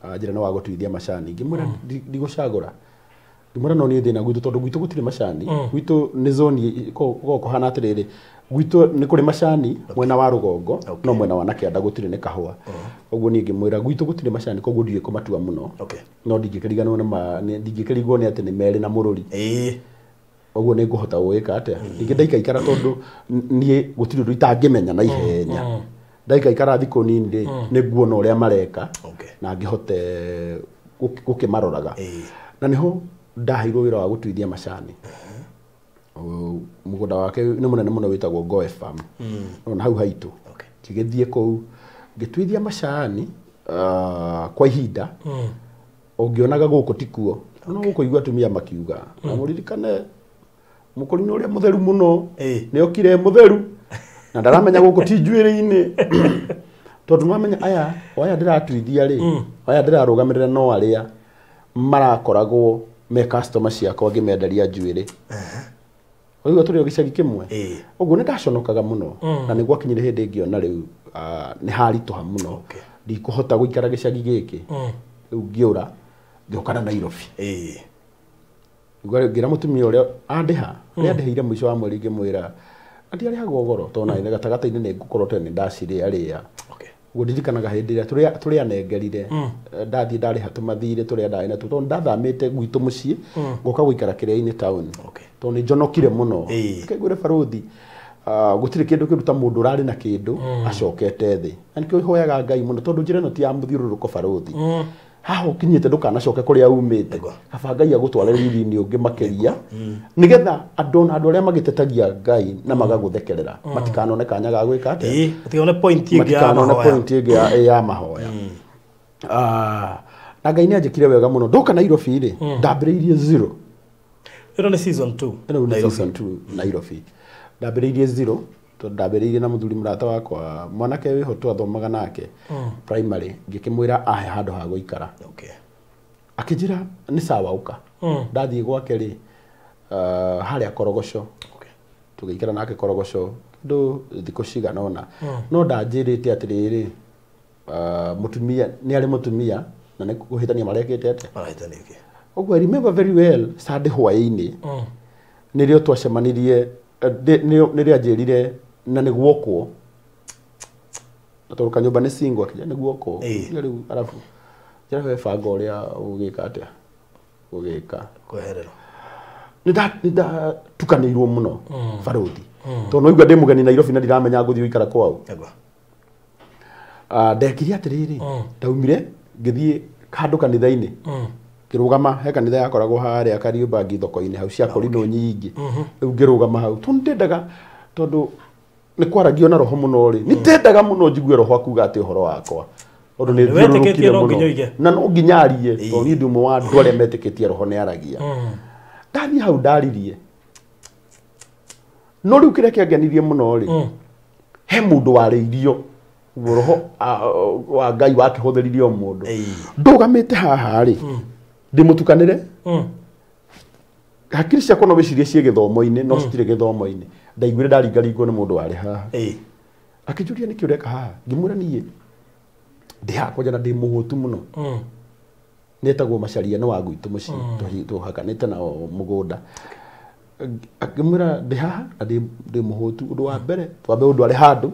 Anjĩra no wa gũtuithia macani ngĩmwĩra ndigũcagũra ngĩmwĩra no niĩ thĩna gwitũ tondũ gwitũ gũtirĩ macani gwitũ nĩ zoni kũhana atĩrĩrĩ gwitũ nĩ kũrĩ macani mwena wa rũgongo no mwena wa nakĩanda gũtirĩ nĩ kahũa koguo niĩ ngĩmwĩra gwitũ gũtirĩ macani koguo ndiũĩ kũmatua mũno no ndingĩkĩriganwo ndingĩkĩrigwo nĩ atĩ nĩ merĩ na mũrũri koguo nĩ ngũhota gwĩka atĩa ningĩ ndaikaikara tondũ niĩ gũtirĩ ũndũ itangĩmenya na ihenya ndaikaikara thikũ nini rĩ nĩ nguona ũrĩa mareka na ngĩhote gũkĩmaroraga na nĩho ndaheirwo wĩra wa gũtuithia macani. Mũgũnda wake nĩ mũnene mũno wĩtagwo Ngoe Farm na hau haitũ ngĩgĩthiĩ kũu ngĩtuithia macani kwa ihinda ũngĩonaga gũkũ tikuo no gũkũ atumia makiuga na mũririkane mũkũrinũ ũrĩa mũtheru mũno nĩ okire mũtheru na ndaramenya gũkũ ti njuĩrĩ-inĩ tondũ mamenya aya ndĩratuithia rĩ aya ndĩrarũgamĩrĩra no arĩa marakoragwo me customer ciakwa ngĩmenderia njuĩrĩ ũguo tũrĩ o gĩcagi kĩmwe ũguo nĩ ndaconokaga mũno na nĩ gwakinyire hĩndĩ ngĩona rĩu nĩ haritũha mũno ndikũhota gũikara gĩcagi gĩkĩ rĩu ngĩũra ngĩũka na Nairobi. Ngĩra mũtumia ũrĩa andĩha ũrĩa andĩhĩire mũico wa mweri ngĩmwĩra ndiarĩhagwo goro tondũ na gatagatĩ-inĩ nĩ ngũkorwo tene nĩ ndacirĩa rĩa ũguo ndirikanaga hĩndĩ ĩrĩa tũrĩa nengerire ndathiĩ ndarĩha tũmathirĩ tũrĩa ndarĩ natuo tondũ ndathamĩte gwitũ mũciĩ ngoka gũikara kĩrĩa-inĩ town tondũ nĩ njonokire mũno ngĩngwĩre barothi gũtirĩ kĩndũ kĩruta mũndũ ũrarĩ na kĩndũ acokete thĩ na nĩkĩo hoyaga Ngai mũno tondũ njĩra ĩno ti ya mũthiũrũrũko barothi Haha ũkinyĩte ndũkanacoke kũrĩa umĩte. Kaba Ngai agũtware riri-inĩ ũngĩ makĩria. Nĩgetha andũ ona andũ arĩa magĩtetagia Ngai na magagũthekerera matikanone kanya ga gwĩka atĩa. Matikanone point ĩngĩ ya mahoya. Matikanone point ĩngĩ ya mahoya. Na Ngai nĩanjĩkire wega mũno. Ndoka Nairobi rĩ, ndambĩrĩirie zero. Ĩno nĩ season 2. Ĩno nĩ season 2 Nairobi. Ndambĩrĩirie zero tondũ ndambĩrĩirie na mũthuri mũrata wakwa mwanake wĩho twathomaga nake primary, ngĩkĩmwĩra ahe handũ ha gũikara. Okay. Akĩnjĩra nĩ sawa ũka. Ndathiĩ gwake rĩ, harĩa Korogoco. Okay. Tũgĩikara nake Korogoco kĩndũ thikũ cigana ũna. No ndanjĩrĩte atĩrĩrĩ, mũtumia nĩ arĩ mũtumia na nĩ kũhĩtania marekĩte atĩa. Marahĩtanĩtie. Ũguo I remember very well Sunday hwaĩ-inĩ nĩrĩo twacemanirie, nĩrĩo anjĩrire na nĩ guokwo. Na tondũ kanyũmba nĩ single akĩnjĩra nĩ guokwo. Rĩu arabu njĩra we banga ũrĩa ũgĩka atĩa? Ũgĩka. Kweherera. Nĩ ndatukanĩirwo mũno barũthi. Tondũ no igua ndĩ mũgeni Nairobi na ndiramenya ngũthiĩ gũikara kwao. Ndekire atĩrĩrĩ, ndaumire ngĩthiĩ handũ kanitha-inĩ. Ngĩrũgama he kanitha yakoragwo harĩa Kariobangi thoko-inĩ hau cia korinũ nyingĩ. Rĩu ngĩrũgama hau tondũ ndendaga, tondũ nĩ kwaragio na roho mũno rĩ, nĩ ndendaga mũno njigue roho akuga atĩ ũhoro wakwa. Tondũ nĩ Wetĩkĩtie thiũrũrũkire no nginya mũno. oige. Na no nginya arie, tondũ niĩ ndĩ ũmwe wa andũ arĩa metĩkĩtie roho nĩ aragia. Ndathiĩ hau ndaririe. No rĩu kĩrĩa kĩangenirie mũno rĩ, he mũndũ warĩirio roho wa Ngai wakĩhũthĩririe o mũndũ. Ndũgamĩte haha rĩ, ndĩmũtukanĩre. Hakiri ciakwa no wĩcirie ciĩ gĩthomo-inĩ, no citirĩ gĩthomo-inĩ. Ndaiguire ndaringaringwo nĩ mũndũ warĩ haha. Akĩnjũria nĩkĩ ũreka haha? Ngĩmwĩra niĩ ndĩ haha kwanja na ndĩ mũhũtu mũno. Nĩetagwo Macharia nĩ wa gwitũ mũciĩ, tũhakanĩte nao mũgũnda. Ngĩmwĩra ndĩ haha na ndĩ mũhũtu. Ũndũ wa mbere twambe ũndware handũ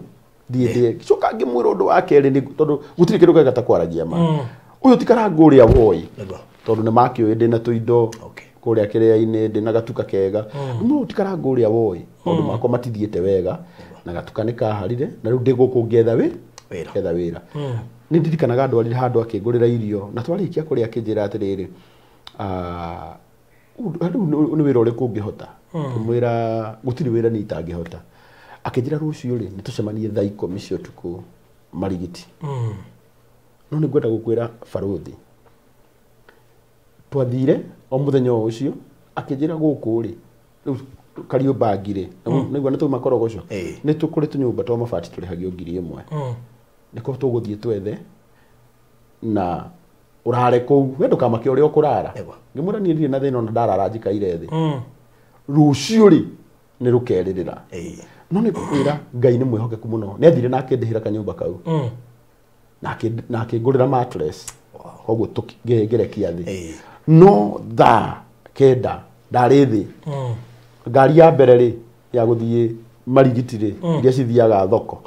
thiĩ ndĩe. Ngĩcoka ngĩmwĩra ũndũ wa kerĩ nĩ tondũ gũtirĩ kĩndũ kĩega ta kwaragia ma. Ũyũ ti karangũ ũrĩa woĩ. Tondũ nĩ makĩũĩ ndĩna tũindo kũrĩa kĩrĩa-inĩ, ndĩna gatuka kega. No ti karangũ ũrĩa woĩ. Maũndũ makwa matithiĩte wega na gatuka nĩ kaharire na rĩu ndĩ gũkũ ngĩetha Wĩra. Wĩra. Nĩ ndirikanaga ndwarire handũ akĩngũrĩra irio na twarĩkia kũrĩa akĩnjĩra atĩrĩrĩ, rĩu nĩ wĩra ũrĩkũ ũngĩhota? Ngĩmwĩra gũtirĩ wĩra niĩ itangĩhota. Akĩnjĩra rũciũ rĩ, nĩ tũcemanie thaa 10 cia ũtukũ Marigiti. No nĩ ngwenda gũkwĩra barũthi. Twathire o mũthenya o ũcio, akĩnjĩra gũkũ rĩ, rĩu Kariobangi rĩ, nĩguo nĩ twauma Korogoco. Nĩ tũkũrĩ tũnyũmba twa mabati tũrĩhagio 1000. Nĩkuo tũgũthiĩ twethe na ũrare kũu, we ndũkamake ũrĩa ũkũrara. Ngĩmwĩra niĩ ndirĩ na thĩna ona ndarara njikaire thĩ. Rũciũ rĩ, nĩ rũkerĩrĩra. No nĩ ngũkwĩra Ngai nĩ mwĩhokeku mũno. Nĩ athire na akĩndĩhĩra kanyũmba kau. Na akĩngũrĩra mattress. Koguo ngĩrekia thĩ. No thaa 9 ndarĩ thĩ. Ngari ya mbere rĩ, ya gũthiĩ Marigiti rĩ, iria cithiaga thoko.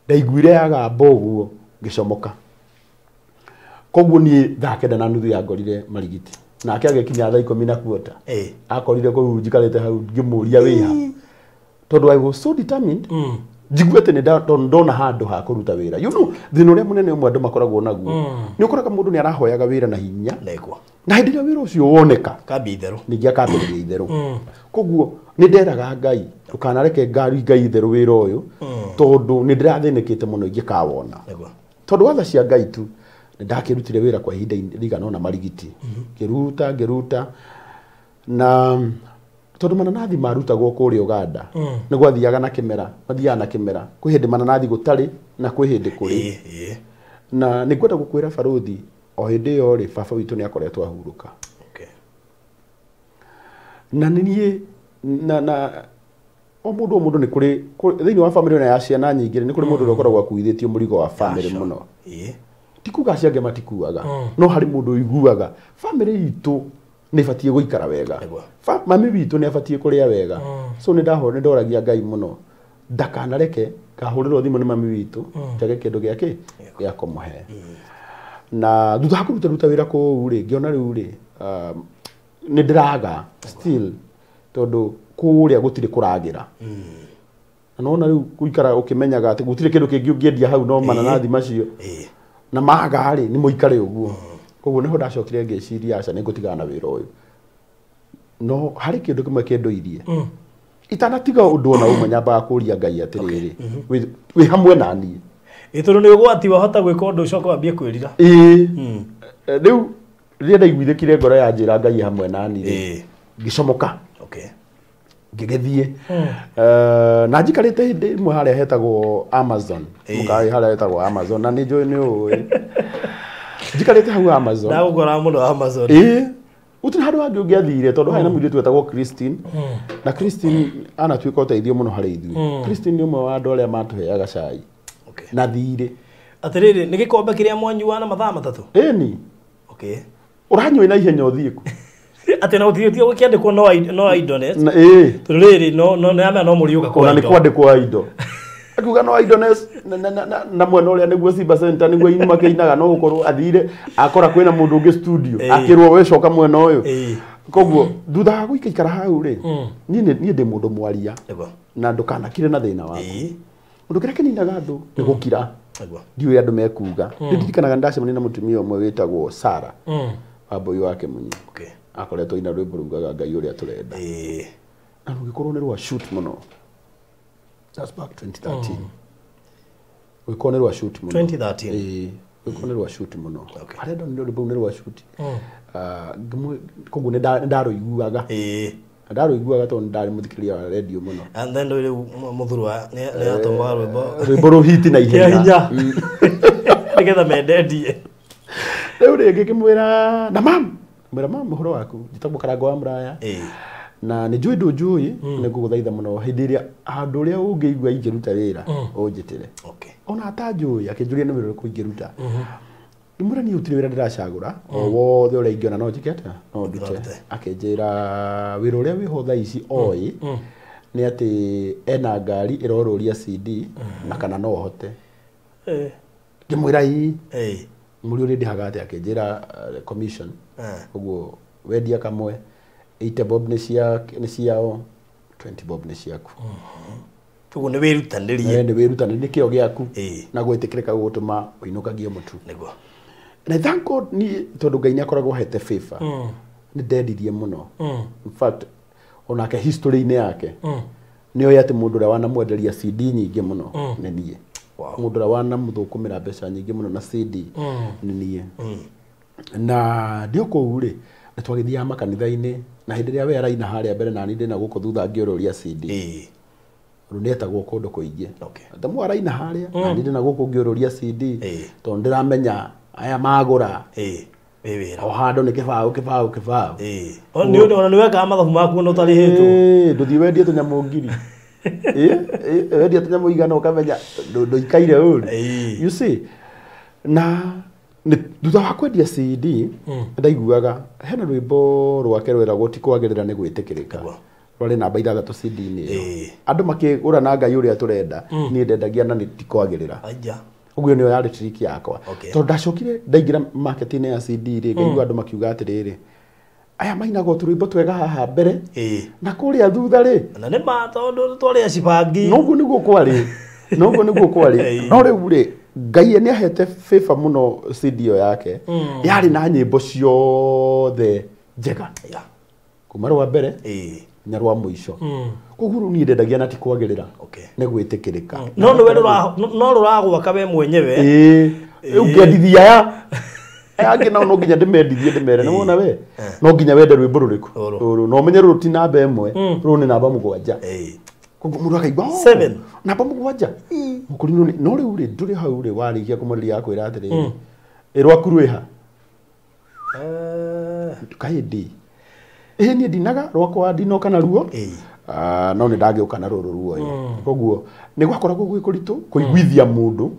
Ndaiguire yagamba ũguo ngĩcomoka. Koguo niĩ thaa 9:30 yangorire Marigiti. Nake agĩkinya thaa 10:15. Akorire kũu njikarĩte hau ngĩmũria wĩha. Tondũ I was so determined. Njigue atĩ nĩ ndona handũ ha kũruta wĩra. You know, thĩna ũrĩa mũnene ũmwe andũ makoragwo naguo. Nĩ ũkoraga mũndũ nĩ arahoyaga wĩra na hinya. Na hĩndĩ ĩrĩa wĩra ũcio woneka, Kambia itherũ. Ningĩ akambĩrĩria itherũ. Koguo nĩ nderaga Ngai, ndũkanareke ngari Ngai itherũ wĩra ũyũ, tondũ nĩ ndĩrathĩnĩkĩte mũno ingĩkawona. Tondũ wa tha cia Ngai tu, nĩ ndakĩrutire wĩra kwa ihinda rĩigana ũna Marigiti. Ngĩruta, ngĩruta. Na tondũ mananathi marutagwo kũrĩa Uganda, nĩ gwathiaga na kĩmera, mathiaga na kĩmera. Kwĩ hĩndĩ mananathi gũtarĩ na kwĩ hĩndĩ kũrĩ. Na nĩ ngwenda gũkwĩra barũthi, o hĩndĩ ĩyo rĩ, baba witũ nĩ akoretwo ahurũka. Na nĩ niĩ, na o mũndũ o mũndũ nĩ kũrĩ, thĩinĩ wa bamĩrĩ ona ya ciana nyingĩ rĩ, nĩ kũrĩ mũndũ ũrĩa ũkoragwo akuithĩtio mũrigo wa bamĩrĩ mũno. Ti kuga acio angĩ matikuaga, no harĩ mũndũ ũiguaga bamĩrĩ itũ nĩ ĩbatiĩ gũikara wega. Mami witũ nĩ abatiĩ kũrĩa wega. So nĩ ndoragia Ngai mũno ndakanareke ngahũrĩrwo thimũ nĩ mami witũ njage kĩndũ gĩa gĩa kũmũhe. Na thutha wa kũruta ruta wĩra kũu rĩ, ngĩona rĩu rĩ, nĩ ndĩraga still tondũ kũrĩa gũtirĩ kũragĩra. Na nona rĩu gũikara ũkĩmenyaga atĩ gũtirĩ kĩndũ kĩngĩ ũngĩendia hau no mananathi macio. Na maga rĩ nĩ mũikare ũguo. Koguo nĩho ndacokire ngĩciria aca nĩ ngũtigana na wĩra ũyũ. No harĩ kĩndũ kĩmwe kĩndũirie. Itanatiga ũndũ ona ũmwe nyambaga kũria Ngai atĩrĩrĩ, wĩ hamwe na niĩ. Ĩ tondũ nĩ ũgwati wahota gwĩka ũndũ ũcoke wambie kwĩrira. Ĩĩ. Rĩu rĩrĩa ndaiguithĩkire ngoro ya njĩra Ngai hamwe na niĩ ngĩcomoka. Okay. Ngĩgĩthiĩ. Na njikarĩte hĩndĩ ĩmwe harĩa hetagwo Amazon. Mũkaĩ harĩa hetagwo Amazon na nĩ njũĩ nĩ ũĩ. Njikarĩte hau Amazon. Ndagũkora mũno Amazon. Ĩĩ. Gũtirĩ handũ hangĩ ũngĩathire tondũ harĩ na mũirĩtu wetagwo Christine. Na Christine anatuĩka ũteithio mũno harĩ ithuĩ. Christine nĩ ũmwe wa andũ arĩa matũheaga cai. Okay. Na thirĩ. Atĩrĩrĩ, nĩ gĩkombe kĩrĩa mwanyua na mathaa matatũ? Ĩni. Okay. Ũranyua na ihenya ũthiĩ kũ? Atĩ na gũtirĩ gũkĩandĩkwo no idleness. Ĩĩ. Tondũ rĩrĩ no no nĩ no mũriũka kwa Ona nĩ indo. kwandĩkwo indo. Akiuga no idleness na mwena ũrĩa nĩguo Simba Center nĩguo inuma kĩinaga no gũkorwo athire akora kwĩna mũndũ ũngĩ studio akĩrwo we coka mwena ũyũ. Koguo thutha wa gũikaikara hau rĩ niĩ ndĩ mũndũ mwaria na ndũkanakire na thĩna waku. Ũndũ kĩrĩa kĩninaga andũ nĩ gũkira. Ndiũĩ andũ mekuga. Ndirikanaga ndacemania na mũtumia ũmwe wĩtagwo Sarah Wambui wa Kĩmunyi. Akoretwo ina rwĩmbo rugaga Ngai ũrĩa tũrenda. Na rũgĩkorwo nĩ rwa shoot mũno. That's back 2013. Rũgĩkorwo nĩ rwa shoot mũno. 2013. Ĩĩ, rũgĩkorwo nĩ rwa shoot mũno. Harĩa ndonire rwĩmbo rũu nĩ rwa shoot. Koguo nĩ ndarũiguaga. Ndarũiguaga tondũ nĩ ndarĩ mũthikĩrĩria wa radio mũno. And then rĩu mũthurwa nĩ atũmaga rwĩmbo. Rwĩmbo rũhiti na ihenya. Nĩgetha mendendie. Rĩu rĩngĩ ngĩmwĩra na mam, mwĩra mam ũhoro waku, njĩtagwo Karango wa Mũraya. Na nĩ njũĩ ndũnjũĩ, nĩ ngũgũthaitha mũno hĩndĩ ĩrĩa handũ ũrĩa ũngĩigua ingĩruta wĩra ũnjĩtĩre. Ona atanjũĩ akĩnjũria nĩ wĩra ũrĩkũ ingĩruta. Ngĩmwĩra niĩ gũtirĩ wĩra ndĩracagũra, o wothe ũrĩa ingĩona no njĩke atĩa, no ndute. Akĩnjĩra wĩra ũrĩa wĩho thaa ici oĩ nĩ atĩ ena ngari ĩrorũria CD na kana no hote. Ngĩmwĩra ĩĩ. Mũriũ ũrĩ ndĩhaga atĩa, akĩnjĩra commission. Ũguo wendia kamwe 80 bob nĩ ciao, 20 bob nĩ ciaku. Ũguo nĩ wĩrutanĩrie. Nĩ wĩrutanĩrie, nĩ kĩo gĩaku na gwĩtĩkĩrĩka gũgũtũma ũinũkagie mũtu. Nĩguo. Na thank God niĩ tondũ Ngai nĩ akoragwo ahete favor. Nĩ ndendirie mũno. In fact onake history-inĩ yake nĩ oĩ atĩ mũndũ ũrĩa wanamwenderia CD nyingĩ mũno nĩ niĩ. Mũndũ ũrĩa wanamũthũkũmĩra mbeca nyingĩ mũno na CD nĩ niĩ. Na ndĩ o kũu rĩ nĩ twagĩthiaga makanitha-inĩ na hĩndĩ ĩrĩa we araina harĩa mbere na niĩ ndĩna gũkũ thutha ngĩũrũria CD. Rĩu nĩetagwo kũndũ kũingĩ. Ndamu araina harĩa na niĩ ndĩna gũkũ ngĩũrũria CD tondũ ndĩramenya aya magũra. O handũ nĩ kĩbaũ kĩbaũ kĩbaũ. Ona nĩ wekaga mathabu maku ona ũtarĩhĩtwo. Ndũthiĩ wendie tũnyamũ ngiri. Wendie tũnyamũ igana ũkamenya ndũikaire ũru. You see, na thutha wa kwendia CD ndaiguaga hena rwĩmbo rwake rweragwo ti kwagĩrĩra nĩ gwĩtĩkĩrĩka. Rwarĩ namba 6 CD-inĩ ĩyo. Andũ makĩgũra na Ngai ũrĩa tũrenda, niĩ ndendagia na nĩ ti kwagĩrĩra. Ũguo nĩyo yarĩ trick yakwa. Tondũ ndacokire ndaingĩra market-inĩ ya CD rĩ, ngaigua andũ makiuga atĩrĩrĩ, aya mainaga tũrwĩmbo twega haha mbere na kũrĩa thutha rĩ. Na nĩ ma tondũ twarĩ acibangi. Noguo nĩguo kwarĩ. Noguo nĩguo kwarĩ. No rĩu rĩ Ngai nĩ ahete favor mũno CD ĩyo yake. Yarĩ na nyĩmbo ciothe njega. Kuma rwa mbere nginya rwa mũico. Koguo rĩu niĩ ndendagia na ti kwagĩrĩra. Nĩ gwĩtĩkĩrĩka. No nĩwe no rũragwaka we mwenyewe. Rĩu ngĩendithia aya. Aya angĩ nao no nginya ndĩmendithie ndĩmere nĩ wona we. No nginya wende rwĩmbo rũrĩkũ. Rũrũ. Na ũmenye rũrũ ti namba 1, rũrũ nĩ namba 7. Koguo mũndũ akaigua, 7. Namba 7. Mũkũrinũ no rĩu rĩ ndũrĩ hau rĩ warĩkia kũmwenderia akwĩra atĩrĩrĩ. Ĩ rwaku rwĩha? Kaĩ ndĩ. Ĩ niĩ ndinaga rwakwa ndinoka naruo. No nĩ ndagĩũka na rũrũ ruoyo. Koguo nĩ gwakoragwo gwĩ kũritũ kũiguithia mũndũ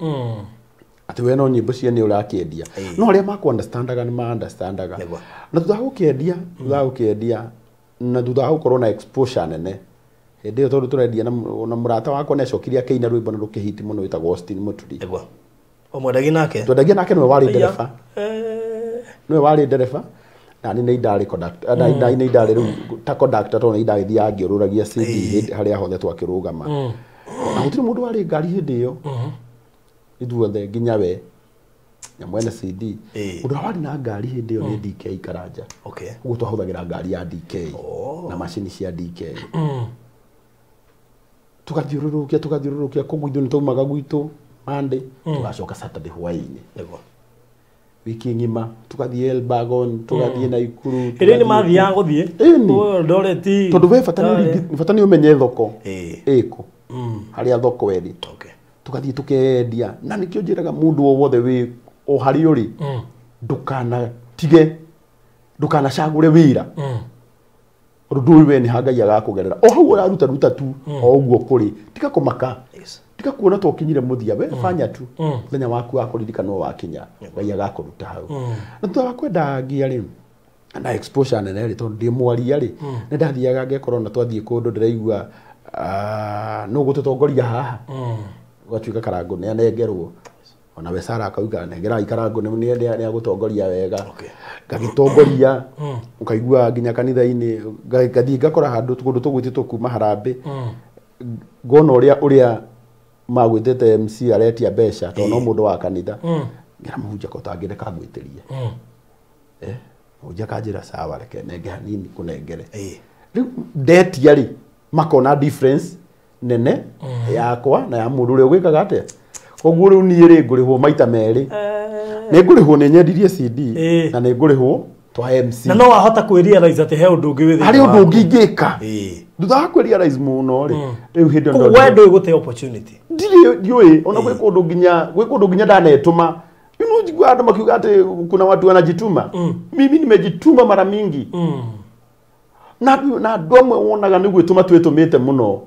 atĩ we no nyĩmbo cia nĩ ũrakĩendia. No arĩa makũ understandaga nĩ ma understandaga. Na thutha wa gũkĩendia, thutha wa gũkĩendia na thutha wa gũkorwo na exposure nene. Hĩndĩ ĩyo tondũ tũrendia na mũrata wakwa nĩ acokire akĩina rwĩmbo na rũkĩhiti mũno wĩtagwo Austin Mũturi. Ũmwendagia nake? Twendagia nake nĩwe warĩ ndereba. Nĩwe warĩ ndereba. Na niĩ nĩ ndarĩ conductor, na nĩ ndarĩ rĩu ta conductor tondũ nĩ ndagĩthiaga ngĩũrũragia CD hĩndĩ harĩa hothe twakĩrũgama. Na gũtirĩ mũndũ warĩ ngari hĩndĩ ĩyo. Ithuothe nginya we Nyamũ ene CD. Ĩĩ. Mũndũ ũrĩa warĩ na ngari hĩndĩ ĩyo nĩ DK Karanja. Okay. Ũguo twahũthagĩra ngari ya DK Oh. na macini cia DK. Tugathiũrũrũkia koguo ithuĩ nĩtwaumaga gwitũ Monday tugacoka Saturday hwaĩ-inĩ. Nĩguo. Wiki ng'ima tugathiĩ Elbagon, tugathiĩ Naikuru. Hĩndĩ nĩ mathiaga gũthiĩ. Ĩni. Ũyũ Eldoret. Tondũ we bata nĩ bata nĩ ũmenye thoko Ĩĩ. ĩkũ harĩa thoko ĩrĩ. Okay. Tugathiĩ tukendia na nĩkĩo njĩraga mũndũ o wothe wĩ o harĩa ũrĩ ndũkanatige ndũkanacagũre wĩra ũndũ ndũĩ we nĩ ha Ngai agakũgerera o hau ũraruta ruta tu o ũguo kũrĩ tiga kũmaka. Yes. Tiga kuona ta ũkinyire mũthia we fanya tu mũthenya waku wa kũririkanwo wakinya Ngai agakũruta hau. Na thutha wa kwenda ngia rĩ na exposure nene rĩ tondũ ndĩ mwaria rĩ nĩ ndathiaga ngekorwo na twathiĩ kũndũ ndĩraigua nũ ũgũtũtongoria haha ũgatuĩka Karangũ nĩ anengerwo ona we Sara akauga nengerai Karangũ nĩ agũtongoria wega. Okay. Ngagĩtongoria ũkaigua nginya kanitha-inĩ ngathiĩ ngakora handũ kũndũ tũgwĩtĩtwo kuma harambĩ ngona ũrĩa magwĩtĩte MC aretia mbeca tondũ no mũndũ wa kanitha ngĩra mũhunjia ko ũtangĩreka ngwĩtĩrie. Mũhunjia akanjĩra sawa reke nenge hanini kũnengere. Rĩu ndetia rĩ makona difference nene yakwa na ya mũndũ ũrĩa ũgwĩkaga atĩa. Koguo rĩu niĩ rĩ ngũrĩhwo maita merĩ. Nĩ ngũrĩhwo nĩ nyendirie CD na nĩ ngũrĩhwo twa MC. Na no wahota kwĩ-realize atĩ he ũndũ ũngĩ wĩ thĩinĩ Harĩ ũndũ waku. ũngĩ ingĩka. Thutha wa kwĩ-realize mũno rĩ rĩu hĩndĩ ĩyo Koguo we ndũĩ gũte opportunity. Ndirĩ ndiũĩ ona gwĩ kũndũ nginya ndanetũma. You know njiguaga andũ makiuga atĩ kuna watu wanajituma. Mimi nimejituma mara mingi. Na andũ amwe wonaga nĩ gwĩtũma twĩtũmĩte mũno.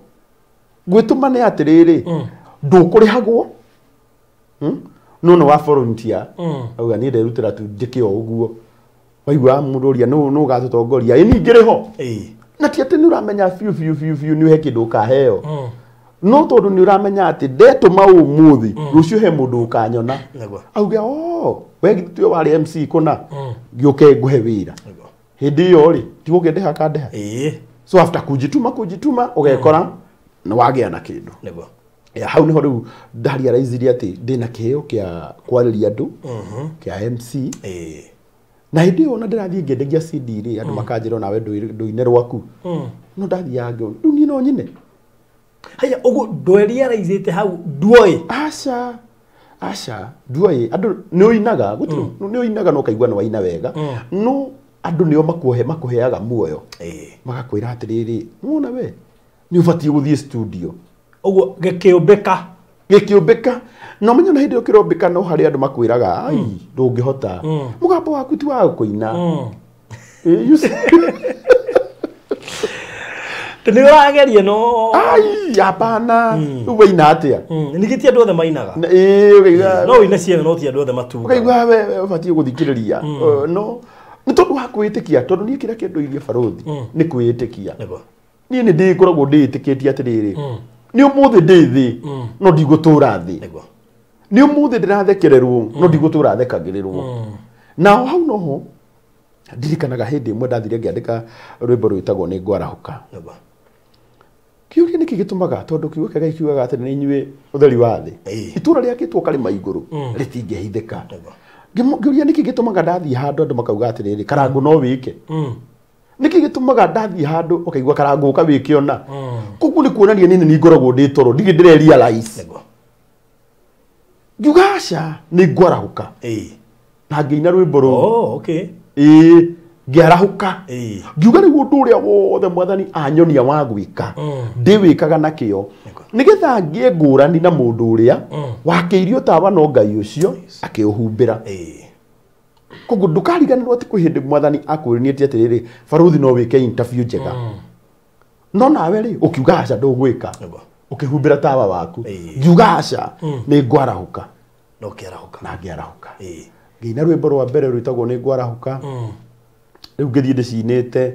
Gwĩtũma nĩ atĩrĩrĩ ndũkũrĩhagwo no nĩ wa volunteer. Auga niĩ nderutĩra tu njĩke o ũguo. Waigua mũndũ ũrĩa nũ ũgatũtongoria ĩ niĩ ngĩrĩ ho. Na ti atĩ nĩ ũramenya biũ biũ biũ biũ nĩ he kĩndũ ũkaheo. No tondũ nĩ ũramenya atĩ ndetũma ũmũthĩ rũciũ he mũndũ ũkanyona. Auge oh we githĩ tiwe warĩ MC kũna ngĩũke ngũhe wĩra. Hĩndĩ ĩyo rĩ ti gũkĩndĩha kandĩha. So after kujituma ũgekora nĩ wagĩa na kĩndũ. Nĩguo. Ya hau nĩho rĩu ndarealize atĩ ndĩna kĩheo kĩa kwarĩria andũ kĩa MC. Na hĩndĩ ĩyo ona ndĩrathiĩ ngĩendagia CD rĩ andũ makanjĩra onawe ndũine rwaku. No ndathiaga rĩu niĩ no nyine. Haya ũguo ndwerealize hau nduoĩ. Aca aca nduoĩ andũ nĩ ũinaga gũtirĩ nĩ ũinaga no ũkaigua nĩ waina wega no andũ nĩo makũheaga muoyo. Magakwĩra atĩrĩrĩ wona we nĩ ũbatiĩ gũthiĩ studio. Ũguo gĩkĩũmbĩka. Gĩkĩũmbĩka. Na ũmenye na hĩndĩ ĩyo kĩrombĩka no harĩ andũ makwĩraga ai ndũngĩhota. Mũgambo waku ti wa kũina. You see. Nĩ ũrageria no ai hapana rĩu waina atĩa? Ningĩ ti andũ othe mainaga. Ĩĩ no ũine ciana no ti andũ othe matungaga. Ũkaigua we ũbatiĩ gũthikĩrĩria. No nĩ tondũ wa kwĩĩtĩkia tondũ niĩ kĩrĩa kĩndũirie barũthi nĩ kwĩĩtĩkia. Niĩ nĩ ndĩkoragwo ndĩĩtĩkĩtie atĩrĩrĩ nĩ ũmũthĩ ndĩ thĩ no ndigũtũra thĩ. Nĩ ũmũthĩ ndĩrathekererwo no ndigũtũra thekagĩrĩrwo. Na o hau noho ndirikanaga hĩndĩ ĩmwe ndathire ngĩandĩka rwĩmbo rwĩtagwo nĩ ngwarahũka. Kĩũria nĩkĩ gĩtũmaga tondũ kiugo kĩa Ngai kiugaga atĩ nĩ inyuĩ ũtheri wa thĩ. Itũũra rĩakĩtwo karĩma igũrũ rĩtingĩhithĩka. Ngĩũria nĩkĩ gĩtũmaga ndathiĩ handũ andũ makauga atĩrĩrĩ Karangũ no wĩke. Nĩkĩ gĩtũmaga ndathiĩ handũ ũkaigua Karangũ ũka wĩke ona. Koguo nĩ kuonania niĩ nĩ ngoragwo ndĩ toro ndirĩ ndĩre realize. Ngiuga aca nĩ ngwarahũka. Na ngĩina rwĩmbo rũu. Oh okay. Ĩĩ ngĩarahũka. Ngiuga rĩu ũndũ ũrĩa wothe mwathani anyonia wa gwĩka ndĩwĩkaga na kĩo nĩgetha ngĩe ngũrani na mũndũ ũrĩa wakĩirio tawa no Ngai ũcio akĩũhumbĩra. Koguo ndũkariganĩrwo atĩ kwĩ hĩndĩ mwathani akwĩrĩtie atĩrĩrĩ barũthi no wĩke interview njega. No nawe rĩ ũkiuga aca ndũgwĩka ũkĩhumbĩra tawa waku. Ngiuga aca nĩ ngwarahũka. No ũkĩarahũka. Na ngĩarahũka. Ngĩina rwĩmbo rwa mbere rwĩtagwo nĩ ngwarahũka. Rĩu ngĩthiĩ ndĩcinĩte.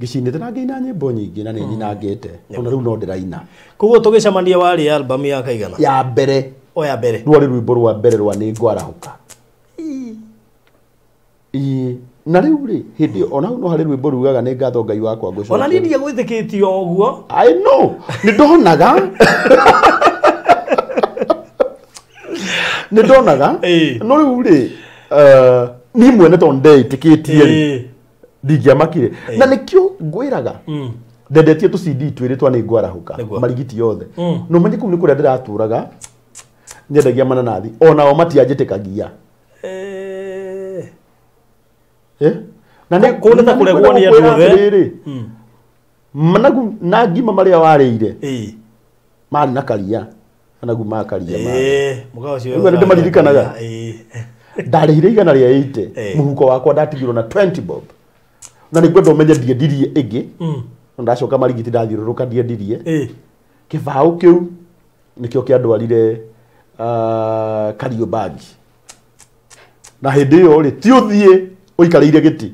Ngĩcinĩte na ngĩina nyĩmbo nyingĩ na nĩ nyinangĩte. Ona rĩu no ndĩraina. Koguo tũgĩcemania warĩ album ya kaigana? Ya mbere. O ya mbere. Rwarĩ rwĩmbo rwa mbere rwa nĩ ngwarahũka. Ĩĩ na rĩu rĩ hĩndĩ ĩyo ona hau no harĩ rwĩmbo rugaga nĩ ngatho Ngai wakwa ngũcokeria. Ona niĩ ndiagwĩtĩkĩtie o ũguo. I know. Nĩ ndonaga. Nĩ ndonaga no rĩu rĩ niĩ mwene tondũ ndeĩtĩkĩtie rĩ ndingĩamakire na nĩkĩo ngwĩraga ndendetie tũ CD twĩrĩ twa nĩ ngwarahũka marigiti yothe no menye kũu nĩ kũrĩa ndĩratũraga nyendagia mananathi onao matianjĩtĩkagia na nĩ kũu nĩ ta kũregwo nĩ andũ othe managu na ngima marĩa warĩire marĩ na karia managu ma karia marĩ nĩ ndĩmaririkanaga ndarĩhire 180 mũhuko wakwa ndatigirwo na 20 bob na nĩ ngwenda ũmenye ndiendirie ĩngĩ ndacoka marigiti ndathiũrũrũka ndiendirie kĩbaũ kĩu nĩkĩo kĩandwarire Kariobangi na hĩndĩ ĩyo rĩ ti ũthiĩ ũikarĩire gĩtĩ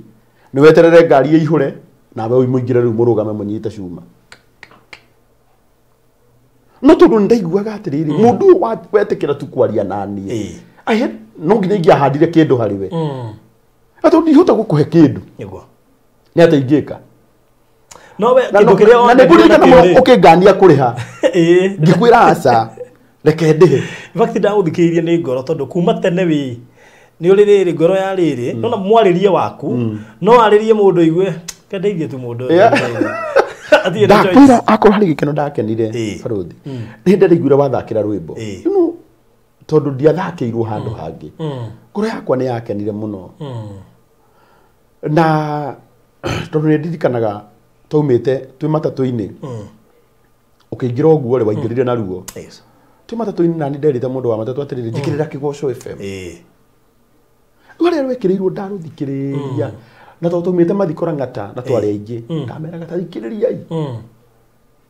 nĩ weterere ngari ĩihũre nawe mũingĩre rĩu mũrũgame mũnyite cuma no tondũ nĩ ndaiguaga atĩrĩrĩ mũndũ ũyũ wetĩkĩra tu kwaria naniĩ no nginya ingĩahandire kĩndũ harĩ we na tondũ ndihota gũkũhe kĩndũ nĩ atĩa ingĩka kĩndũ kĩrĩa na nĩngũririkana mũno ũkĩngania kũrĩha ngĩkwĩra aca reke ndĩhe in fact ndagũthikĩrĩirie nĩ ngoro tondũ kuma tene wĩ nĩ ũrĩ rĩrĩ ngoro ya rĩrĩ nona mwarĩrie waku no warĩrie mũndũ igue kendeithie tu mũndũ ndakwĩra akorwo harĩ gĩkeno ndakenire barothi nĩ hĩndĩ ndaiguire wathakĩra rwĩmbo tondũ ndiathakĩirwo handũ hangĩ ngoro yakwa nĩ yakenire mũno na tondũ nĩ ndirikanaga twaumĩte twĩ matatũ-inĩ ũkĩingĩra ũguo rĩ waingĩrire na ruo twĩ matatũ-inĩ nani nderĩte mũndũ wa matatũ atĩrĩrĩ njĩkĩrĩra Kĩgoco FM rũrĩa rwekĩrĩirwo ndarũthikĩrĩria na tondũ twaumĩte mathiko Lang'ata na twarĩ aingĩ ndameraga ta thikĩrĩriai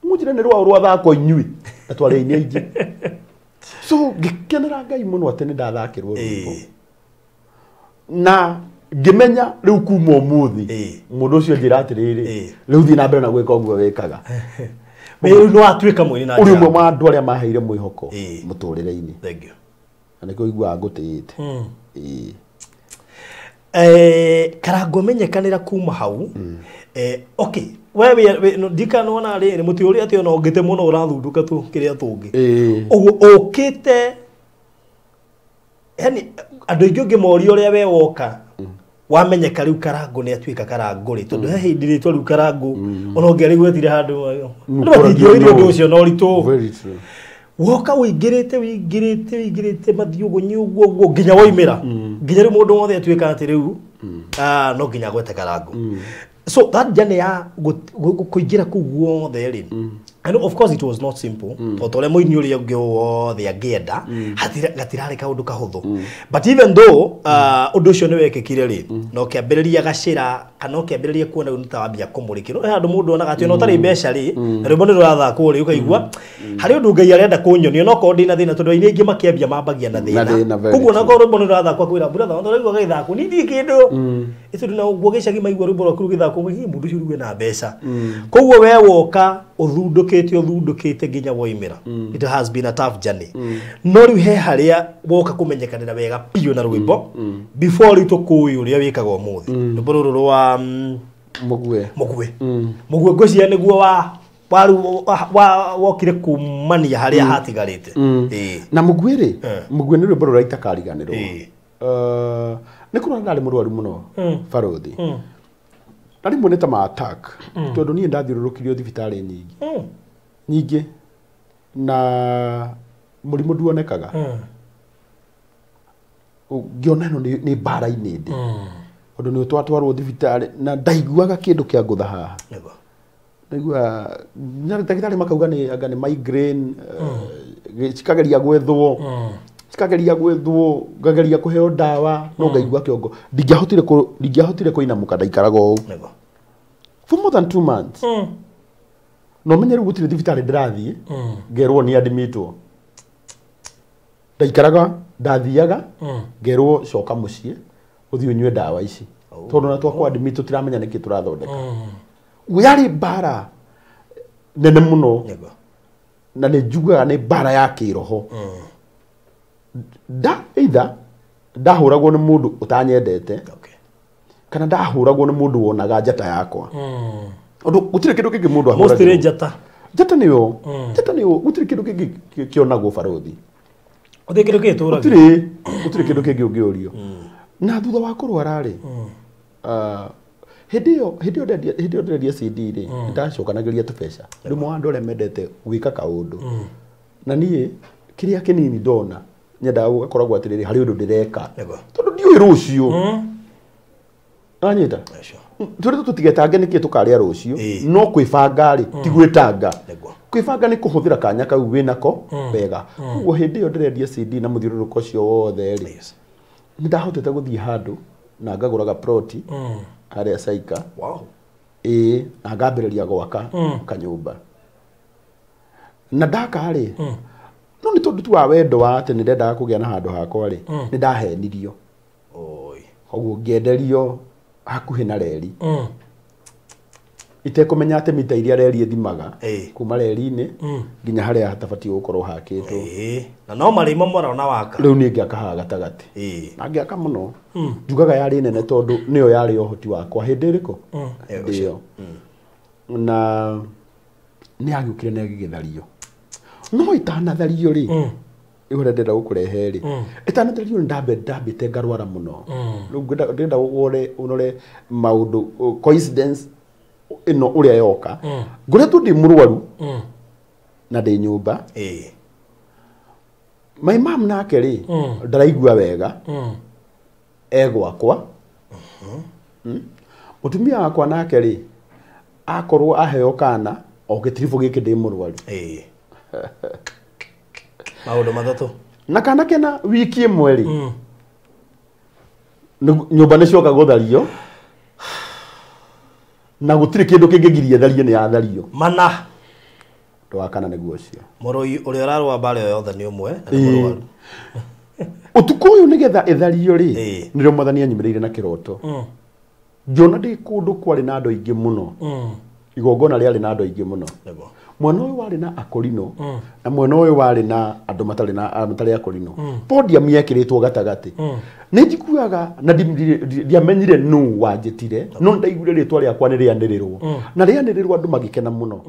mũnjĩre nĩ rwao rwathakwo inyuĩ na twarĩ aini aingĩ so ngĩkenera Ngai mũno atĩ nĩ ndathakĩrwo rwĩmbo na ngĩmenya rĩu kuma ũmũthĩ mũndũ ũcio anjĩra atĩrĩrĩ rĩu thiĩ na mbere na gwĩka ũguo wĩkaga rĩu nĩ watuĩka mũini na ũrĩ ũmwe wa andũ arĩa maheire mwĩhoko mũtũrĩre-inĩ na nĩkĩo iguaga ngũtĩĩte Karangũ menyekanĩra kuma hau okay we ndikanona rĩrĩ mũtĩ ũrĩa atĩ ona ũngĩte mũno ũrathundũka tu kĩrĩa tũngĩ ũguo ũkĩte yani andũ aingĩ ũngĩmoria ũrĩa we woka wamenyeka rĩu Karangũ nĩ atuĩka Karangũ rĩ tondũ he hĩndĩ rĩtwa rĩu Karangũ ona ũngĩarĩgwetire handũ andũ matingĩoire ũndũ ũcio na ũritũ woka ũingĩrĩte ũingĩrĩte ũingĩrĩte mathiũgũnyi ũguo ũguo nginya woimĩra nginya rĩu mũndũ wothe atuĩka atĩ rĩu no nginya agwete Karangũ so that journey ya kũingĩra kũu guothe rĩ and of course it was not simple tondũ ũrĩa mũini ũrĩa ũngĩ wothe angĩenda gatirarĩ kaũndũ kahũthũ but even though ũndũ ũcio nĩ wekĩkire rĩ na ũkĩambĩrĩria gacĩra kana ũkĩambĩrĩria kuona rĩu nĩ ta wambia kũmũrĩkĩrwo he handũ mũndũ onaga atĩ ona ũtarĩ mbeca rĩ na rwĩmbo nĩ rũrathakwo rĩ ũkaigua harĩ ũndũ Ngai arenda kũnyonia no korwo ndĩna thĩna tondũ aini aingĩ makĩambia mambagia na thĩna koguo ona korwo rwĩmbo nĩ rũrathakwo akwĩra brother ũraigua gagĩthakwo niĩ ndirĩ kĩndũ ĩtondũ na ũguo gĩcagi maigua rwĩmbo rwaku rũgĩthakwo mũndũ ũcio rĩu ena mbeca koguo we woka ũthundũkĩte nginya woimĩra it has been a tough journey no rĩu he harĩa woka kũmenyekanĩra wega biũ na rwĩmbo before rĩu tũkũĩ ũrĩa wĩkaga ũmũthĩ rwĩmbo rũrũ rwa Mũguĩ Mũguĩ ngwĩciria nĩguo wokire kumania harĩa hatigarĩte na Mũguĩ rĩ Mũguĩ nĩ rwĩmbo rũrĩa itakariganĩrwo nĩ kũrora ndarĩ mũrwaru mũno barothi na rĩmwe nĩ ta ma attack tondũ niĩ ndathiũrũrũkirio thibitarĩ nyingĩ nyingĩ na mũrimũ nduonekaga ngĩona ĩno nĩ mbara-inĩ ndĩ tondũ nĩ twatwarwo thibitarĩ na ndaiguaga kĩndũ kĩa ngũtha haha ndaigua ndagĩtarĩ makauga nĩ anga nĩ migraine cikageria gwethwo ngageria kũheo ndawa no ngaigua kĩongo ndingĩahotire kũinamũka ndaikaraga ũũ for more than 2 months no menye rĩu gũtirĩ thibitarĩ ndĩrathiĩ ngerwo nĩ admitwo ndaikaraga ndathiaga ngerwo coka mũciĩ ũthiĩ ũnyue ndawa ici tondũ na twakwa admit tũtiramenya nĩkĩ tũrathondeka yarĩ mbara nene mũno na nĩ njugaga nĩ mbara ya kĩroho da either ndahũragwo nĩ mũndũ ũtanyendete kana ndahũragwo nĩ mũndũ wonaga njata yakwa ũndũ gũtirĩ kĩndũ kĩngĩ mũndũ ahũragwo njata njata nĩyo njata nĩyo gũtirĩ kĩndũ kĩngĩ kĩonagwo barothi Gũtirĩ kĩndũ kĩtũragia. Gũtirĩ kĩndũ kĩngĩ ũngĩũrio. Na thutha wa kũrwara rĩ, hĩndĩ ĩyo ndĩrendia CD rĩ, nĩndacokanagĩrĩria tũbeca. Rĩu mwa andũ arĩa mendete gwĩka kaũndũ. Na niĩ kĩrĩa kĩnini ndona nyendaga gũgakoragwo atĩrĩrĩ harĩ ũndũ ndĩreka. Tondũ ndiũĩ rũciũ. Nanyita? Tũrĩ tũtigetange nĩkĩ tũkarĩa rũciũ, no kwĩbanga rĩ, ti gwĩtanga. Kwĩbanga nĩ kũhũthĩra kanya kau wĩnako wega. Koguo hĩndĩ ĩyo ndĩrendia CD na mũthiũrũrũko ũcio wothe rĩ, nĩndahotete gũthiĩ handũ na ngagũraga ploti harĩa Saika. Ĩĩ, na ngambĩrĩria gwaka kanyũmba. Na ndaka rĩ, no nĩ tondũ tu wa wendo wa atĩ nĩndendaga kũgĩa na handũ hakwa rĩ, nĩndahenirio. Koguo ngĩenderio hakuhĩ na reri. Itekũmenya atĩ mita iria reri ĩthimaga kuma reri-inĩ nginya harĩa hatabatiĩ gũkorwo hakĩtwo. Na no marĩma morona waka. Rĩu niĩ ngĩaka haha gatagatĩ. Na ngĩaka mũno. Njugaga yarĩ nene tondũ nĩyo yarĩ ũhoti wakwa hĩndĩ ĩrĩkũ? Hĩndĩ ĩyo. Na nĩ yagĩũkire na ĩgĩgĩthario. No ĩtanathario rĩ, ũrĩa ndĩrenda gũkũrehe rĩ, ĩtanathario nĩ ndambĩte ngarwara mũno. Rĩu ndĩrenda ũrore maũndũ, coincidence ĩno ũrĩa yoka. Ngoretwo ndĩ mũrwaru na ndĩ nyũmba. My mom nake rĩ, ndaraigua wega, e gwakwa. Mũtumia wakwa nake rĩ, akorwo aheo kana o gĩtiribũ gĩkĩ ndĩ mũrwaru. Maũndũ matatũ. Na kana kena wiki ĩmwe rĩ, nyũmba nĩ cioka gũthario na gũtirĩ kĩndũ kĩngĩgiria thario nĩ yathario. Mana. Ũndũ wa kana nĩguo ũcio. Mũrũi ũrĩa ũrarũa mbara ĩyo yothe nĩ ũmwe na nĩ mũrwaru. Ũtukũ ũyũ nĩgetha ĩthario rĩ, nĩrĩo mwathani anyumĩrĩire na kĩroto. Ngĩona ndĩ kũndũ kwarĩ na andũ aingĩ mũno. Igongona rĩarĩ na andũ aingĩ mũno. Mwena ũyũ warĩ na akorino na mwena ũyũ warĩ na andũ matarĩ na matarĩ akorino. Podium yekĩrĩtwo gatagatĩ. Nĩ njiguaga na ndiamenyire nũ wanjĩtire, no ndaiguire rĩtwa rĩakwa nĩ rĩanĩrĩrwo. Na rĩanĩrĩrwo andũ magĩkena mũno.